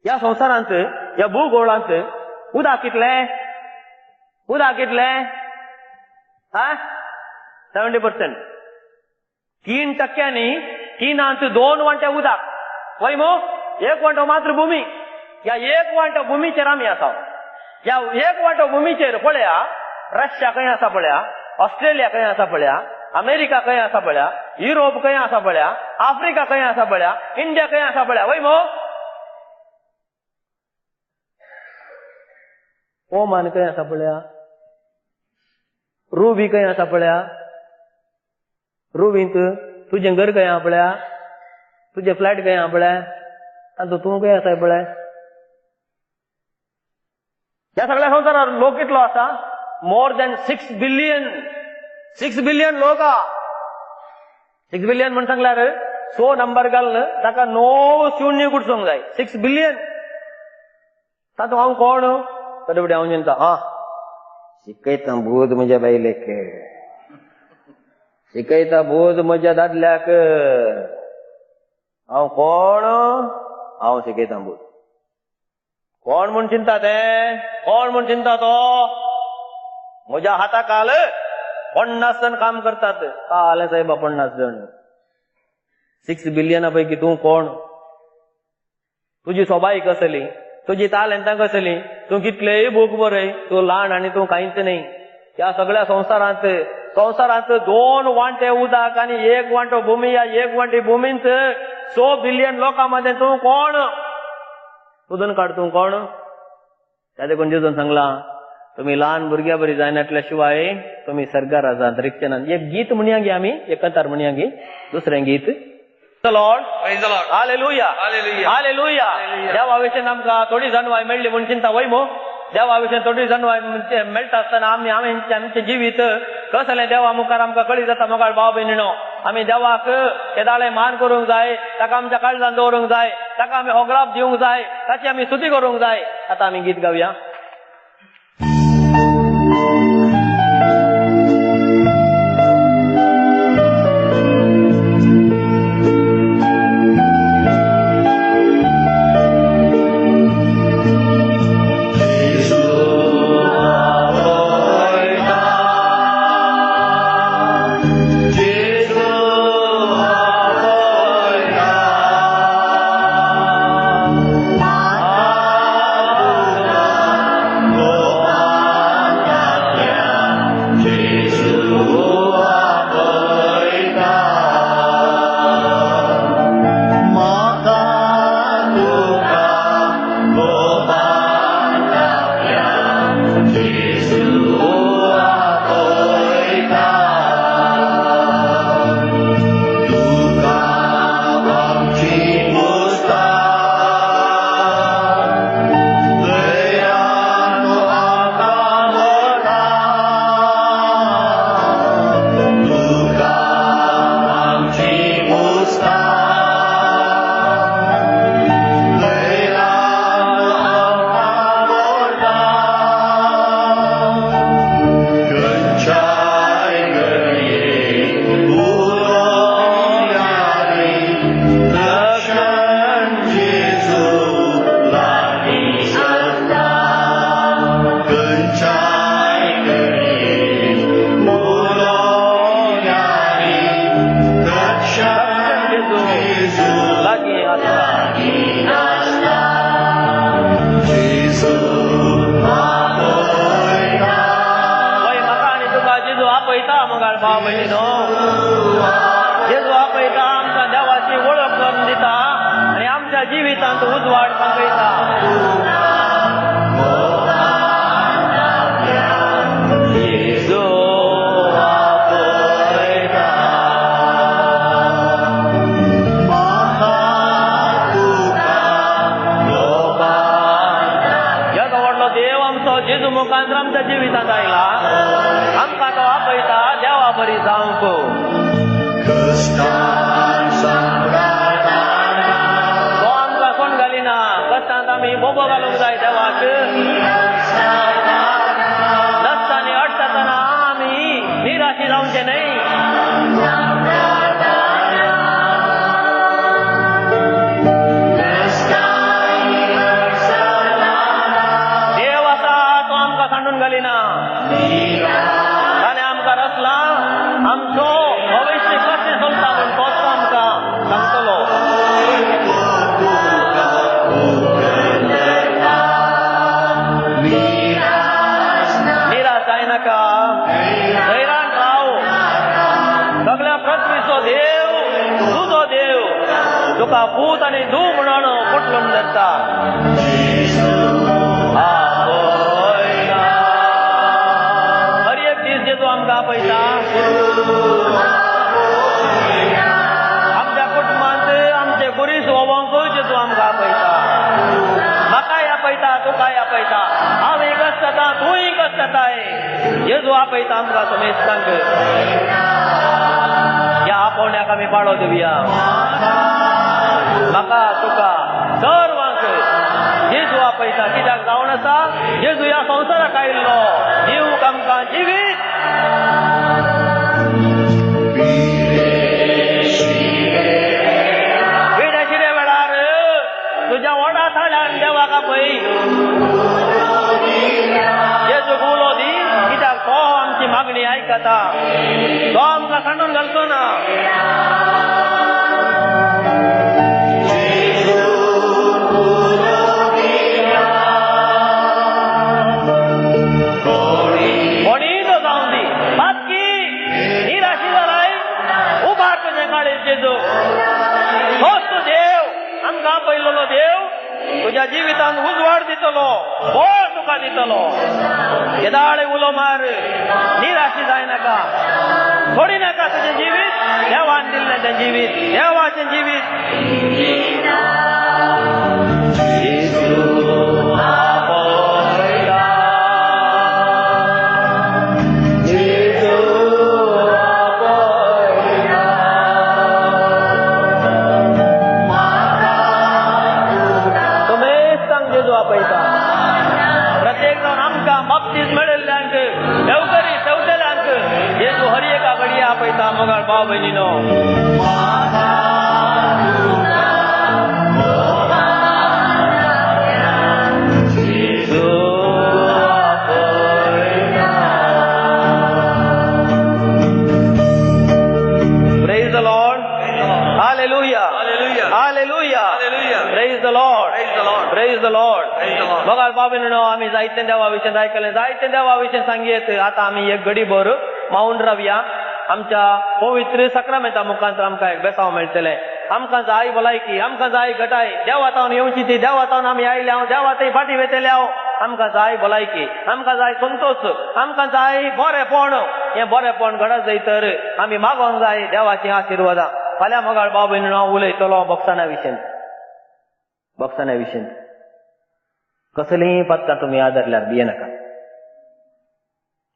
Speaker 2: ह्या संवसारांत, ह्या भूगोळांत उदक कितलें? उदक कितलें? 70%. 3% 3 2 वांटे उदक. वय मो, 1 वांटो मात्र भूमी. ह्या 1 वांटो भूमीचेर आमी आसा. ह्या 1 वांटो भूमीचेर पळया, रशिया खंय आसा पळया, ऑस्ट्रेलिया खंय आसा पळया, अमेरिका खंय आसा पळया, युरोप खंय आसा पळया, आफ्रिका खंय आसा पळया, इंडिया खंय आसा पळया. वय मो, ओमान खंय आसा पळया, रुबी खंय आसा पळया, रुबींत तुजें घर खंय आसा पळया, तुजें फ्लॅट खंय आसा पळया, आनी तूं खंय आसा पळय. ह्या सगळ्या संवसारार लोक कितलो आसा? More than 6 billion. 6 billion लोक. 6 बिलियन म्हण सांगल्यार 100 नंबर घालून ताका 9 शून्य कुडसूंक जाय. 6 बिलियन. तातूंत हांव कोण? थोडे फावटी हांव चिंता, हा शिकयता बोध म्हज्या बायलेक, शिकयता बोध म्हज्या दादल्याक. हांव कोण? हांव शिकयता बोध. कोण म्हूण चिंता तें? कोण म्हूण चिंता तो? म्हज्या हाता काल 50 जण काम करतात. काल साहेबा 50 जण. 6 बिलियना पैकी तूं कोण? तुजी सोबाय कसली? तुजी तालेंतां कसली? तूं कितलेय बूक बरय, तूं ल्हान आनी तूं कांयच न्हय. ह्या सगळ्या संवसारांत संवसारांत 2 वांटे उदक आनी 1 वांटो भूमी. ह्या 1 वांटे भूमींत 100 बिलियन लोकां मदें तूं कोण? सोदून काड तूं कोण. त्या देखून जेजून सांगलां, तुमी ल्हान भुरग्या बरी जायनातल्या शिवाय तुमी सर्गार आसात रिगचे ना. एक गीत म्हणया गे आमी, एक कंतार म्हणया गे, दुसरें गीत. Lord.
Speaker 3: Praise the Lord.
Speaker 2: Hallelujah.
Speaker 3: Hallelujah.
Speaker 2: Hallelujah. देवा विशीं आमकां थोडी जाणवाय मेळ्ळी म्हूण चिंता वय मो. देवा विशीं थोडी जाणवाय मेळटा आसतना आमी आमचें जिवीत कसलें देवा मुखार आमकां कळी जाता. मोगाळ भाव भयणीनो, आमी देवाक केदाळे मान करूंक जाय, ताका आमच्या काळजान दवरूंक जाय, ताका आमी होगळाप दिवंक जाय, ताची आमी स्तुती करूंक जाय. आतां आमी गीत गावया.
Speaker 4: Ah!
Speaker 2: जिवितांत उजवाड पांगयता. जेजू आपयता येदो व्हडलो देव आमचो जेजू मुखांत आमच्या जिवितांत आयला. आमकां तो आपयता देवा बरी जावंक. तो आमकां कोण घालिना. कश्टांत आमी बोबो घालूंक जाय देवाक. नसतानी अडचतना आमी निराशी जावचें न्हय. देव आसा तो आमकां सांडून घालिना. ताणें आमकां रचला आमचो भविश्य कशें चलता म्हूण तोच आमकां सांगतलो. निराश जायनाका, धैर्यान राव. सगळ्या पृथ्वीचो देव तुजो देव तुका पूत आनी धूव म्हणून पोटलून धरता. हर एक दीस जेजू आमकां आपयता. आमच्या कुटुंबांत आमचे गुरीस वोवंकूय जेजू आमकां आपयता. म्हाकाय आपयता, तुकाय आपयता. हांव एकच जाता, तूं एकच जाताय. जेजू आपयता आमकां समेस्तांक. ह्या आपोवण्याक आमी पाळो दिवया. म्हाका तुका सर्वांक जेजू आपयता. कित्याक जावन आसा जेजू ह्या संवसाराक आयिल्लो दिवंक आमकां जिवीत. पिडेशिरे वेळार तुज्या व्हडा थाळ्यान देवाक आपय. जेजूक उलो दी, कित्याक तो आमची मागणी आयकता. तो आमकां सांडून घालचो ना. कोणीय तो जावं दी, बाकी निराशी जालाय उबार तुजें काळीज जेजू. तोच तूं देव, आमकां आपयल्लो देव तुज्या जिवितांत उजवाड दितलो, बळ तुका दितलो. येदाळे उलो मार, निराशी जायनाका. सोडी नाका तुजें जिवीत. देवान दिल्लें तें जिवीत, देवाचें जिवीत. आपयता, जेजू आपयता. तुमेस्तांक जेजू आपयता. प्रत्येक जावन आमकां बाप्तीज मेळिल्ल्यांक, देवकरी तेवतेल्यांक जेजू हर एका घडये आपयता. मोगाळ भाव भयणीनो, जेजू आपयता. Praise the Lord. Hallelujah. Hallelujah. Praise the Lord. Praise the Lord. मोगाळ भाव भयणीनो, आमी जायते देवा विशीं आयकलें, जायते देवा विशीं सांगयत. आतां आमी एक घडी भर मावन रावया. आमच्या पवित्र साक्रामेंता मुखांत आमकां एक बेसांव मेळटलें. आमकां जाय भलायकी, आमकां जाय घटाय. देवा तावन येवची ती, देवा तावन आमी आयले हांव, देवा थंय फाटीं वेतले हांव. आमकां जाय भलायकी, आमकां जाय संतोश, आमकां जाय बरेपण. हें बरेपण घडत जाय तर आमी मागोंक जाय देवाचीं आशिर्वादां. फाल्यां मोगाळ भाव भयणीनो हांव उलयतलो भक्षणा विशीं. भक्षणा विशीं कसलींय पातकां तुमी आदरल्यार भियेनाका.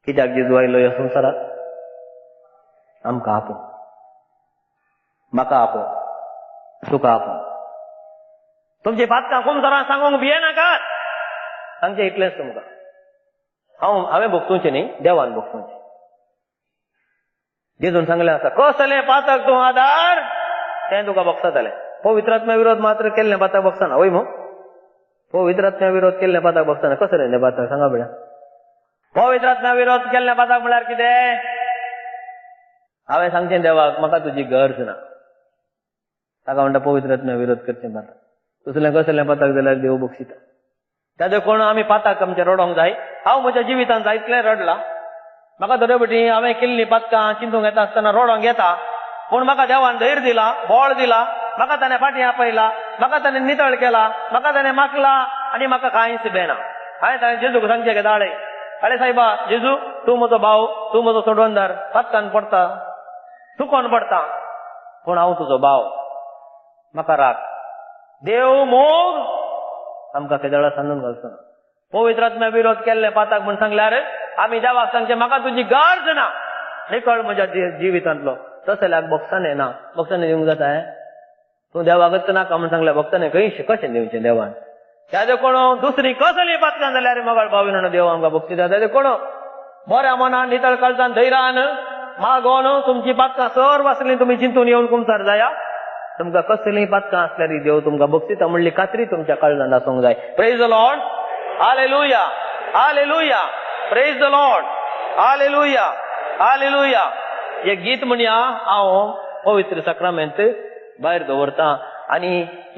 Speaker 2: कित्याक जेजू आयलो ह्या संवसारात? आमकां आपोवंक, म्हाका आपोवंक, तुका आपोवंक. तुमची पातकां कुमसरां सांगूंक भियेनाकात. सांगचें इतलेंच तुमकां. हांवें भोगतुचें न्ही, देवान भोगतुचें. जेजून सांगलें आसा, कसलें पातक तूं आदार तें तुका भोगसतलें. पवित्रात्म्या विरोध मात्र केल्लें पातक भोगसना. वय मू? पवित्रात्म्या विरोध केल्लें पातक भोगसना. कसलें तें पातक सांगा पळया. पवित्रात्म्या विरोध केल्लें पातक म्हळ्यार कितें? हांवें सांगचें देवाक, म्हाका तुजी गरज ना. ताका म्हणटा पवित्रात्म्या विरोध करचें पातक. दुसरें कसलें पातक जाल्यार देव बक्षिता. त्या देखून आमी पातक आमचें रडोंक जाय. हांव म्हज्या जिवितांत जायतलें रडलां. म्हाका दरे बेटी हांवें केल्लीं पातकां चिंतूंक येता आसतना रडोंक येता. पूण म्हाका देवान धैर्य दिलां, बळ दिलां. म्हाका ताणें फाटीं आपयला, म्हाका ताणें नितळ केला, म्हाका ताणें मागला आनी म्हाका कांयच बेना. हांवें ताणें जेजूक सांगचें केदाळे, अरे सायबा जेजू, तूं म्हजो भाव, तूं म्हजो सोडवणदार, फाटल्यान पडटा, चुकोन पडटा, पूण हांव तुजो भाव, म्हाका राख. देव मोग आमकां केदळा सांदून घालचो ना. पवित्र आत्म्या विरोध केल्ले पाताक म्हूण सांगल्यार आमी देवाक सांगचें म्हाका तुजी गरज ना, निकळ म्हज्या जिवितांतलो. तशें जाल्यार भक्ताने ना, भक्ताने दिवंक जाता तूं देवाकच नाका म्हूण सांगल्यार भक्ताने खंय कशें दिवचें देवान? त्या देखून दुसरी कसली पातकां जाल्यार मगळ भाविनो देव आमकां भक्ती दिता. देखून बऱ्या मनान नितळ काळजान धैर्यान मागोन तुमची पातकां सर्व आसली तुमी चिंतून येवन कुमसार जाया. तुमकां कसलीं पातकां आसल्यार देव तुमकां बक्षिता म्हणली खात्री तुमच्या काळजान आसूंक जाय. Praise the Lord, hallelujah, hallelujah, praise the Lord, hallelujah, hallelujah. हे गीत म्हणया हांव पवित्र साक्रामेंत भायर दवरता आनी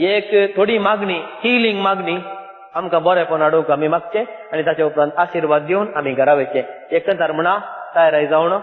Speaker 2: एक थोडी मागणी, हिलिंग मागणी आमकां बरेपण हाडूंक आमी मागचें आनी ताच्या उपरांत आशिर्वाद दिवन आमी घरा वयचें. एक कंतार म्हणा तयार जावन.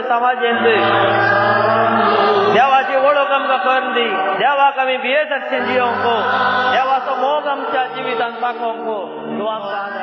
Speaker 2: समाजेंत देवाची वळख आमकां करून दी. देवाक आमी भियेत आसचें जियोंक, देवाचो मोग आमच्या जिवितांत दाखोवंक तूं आमकां.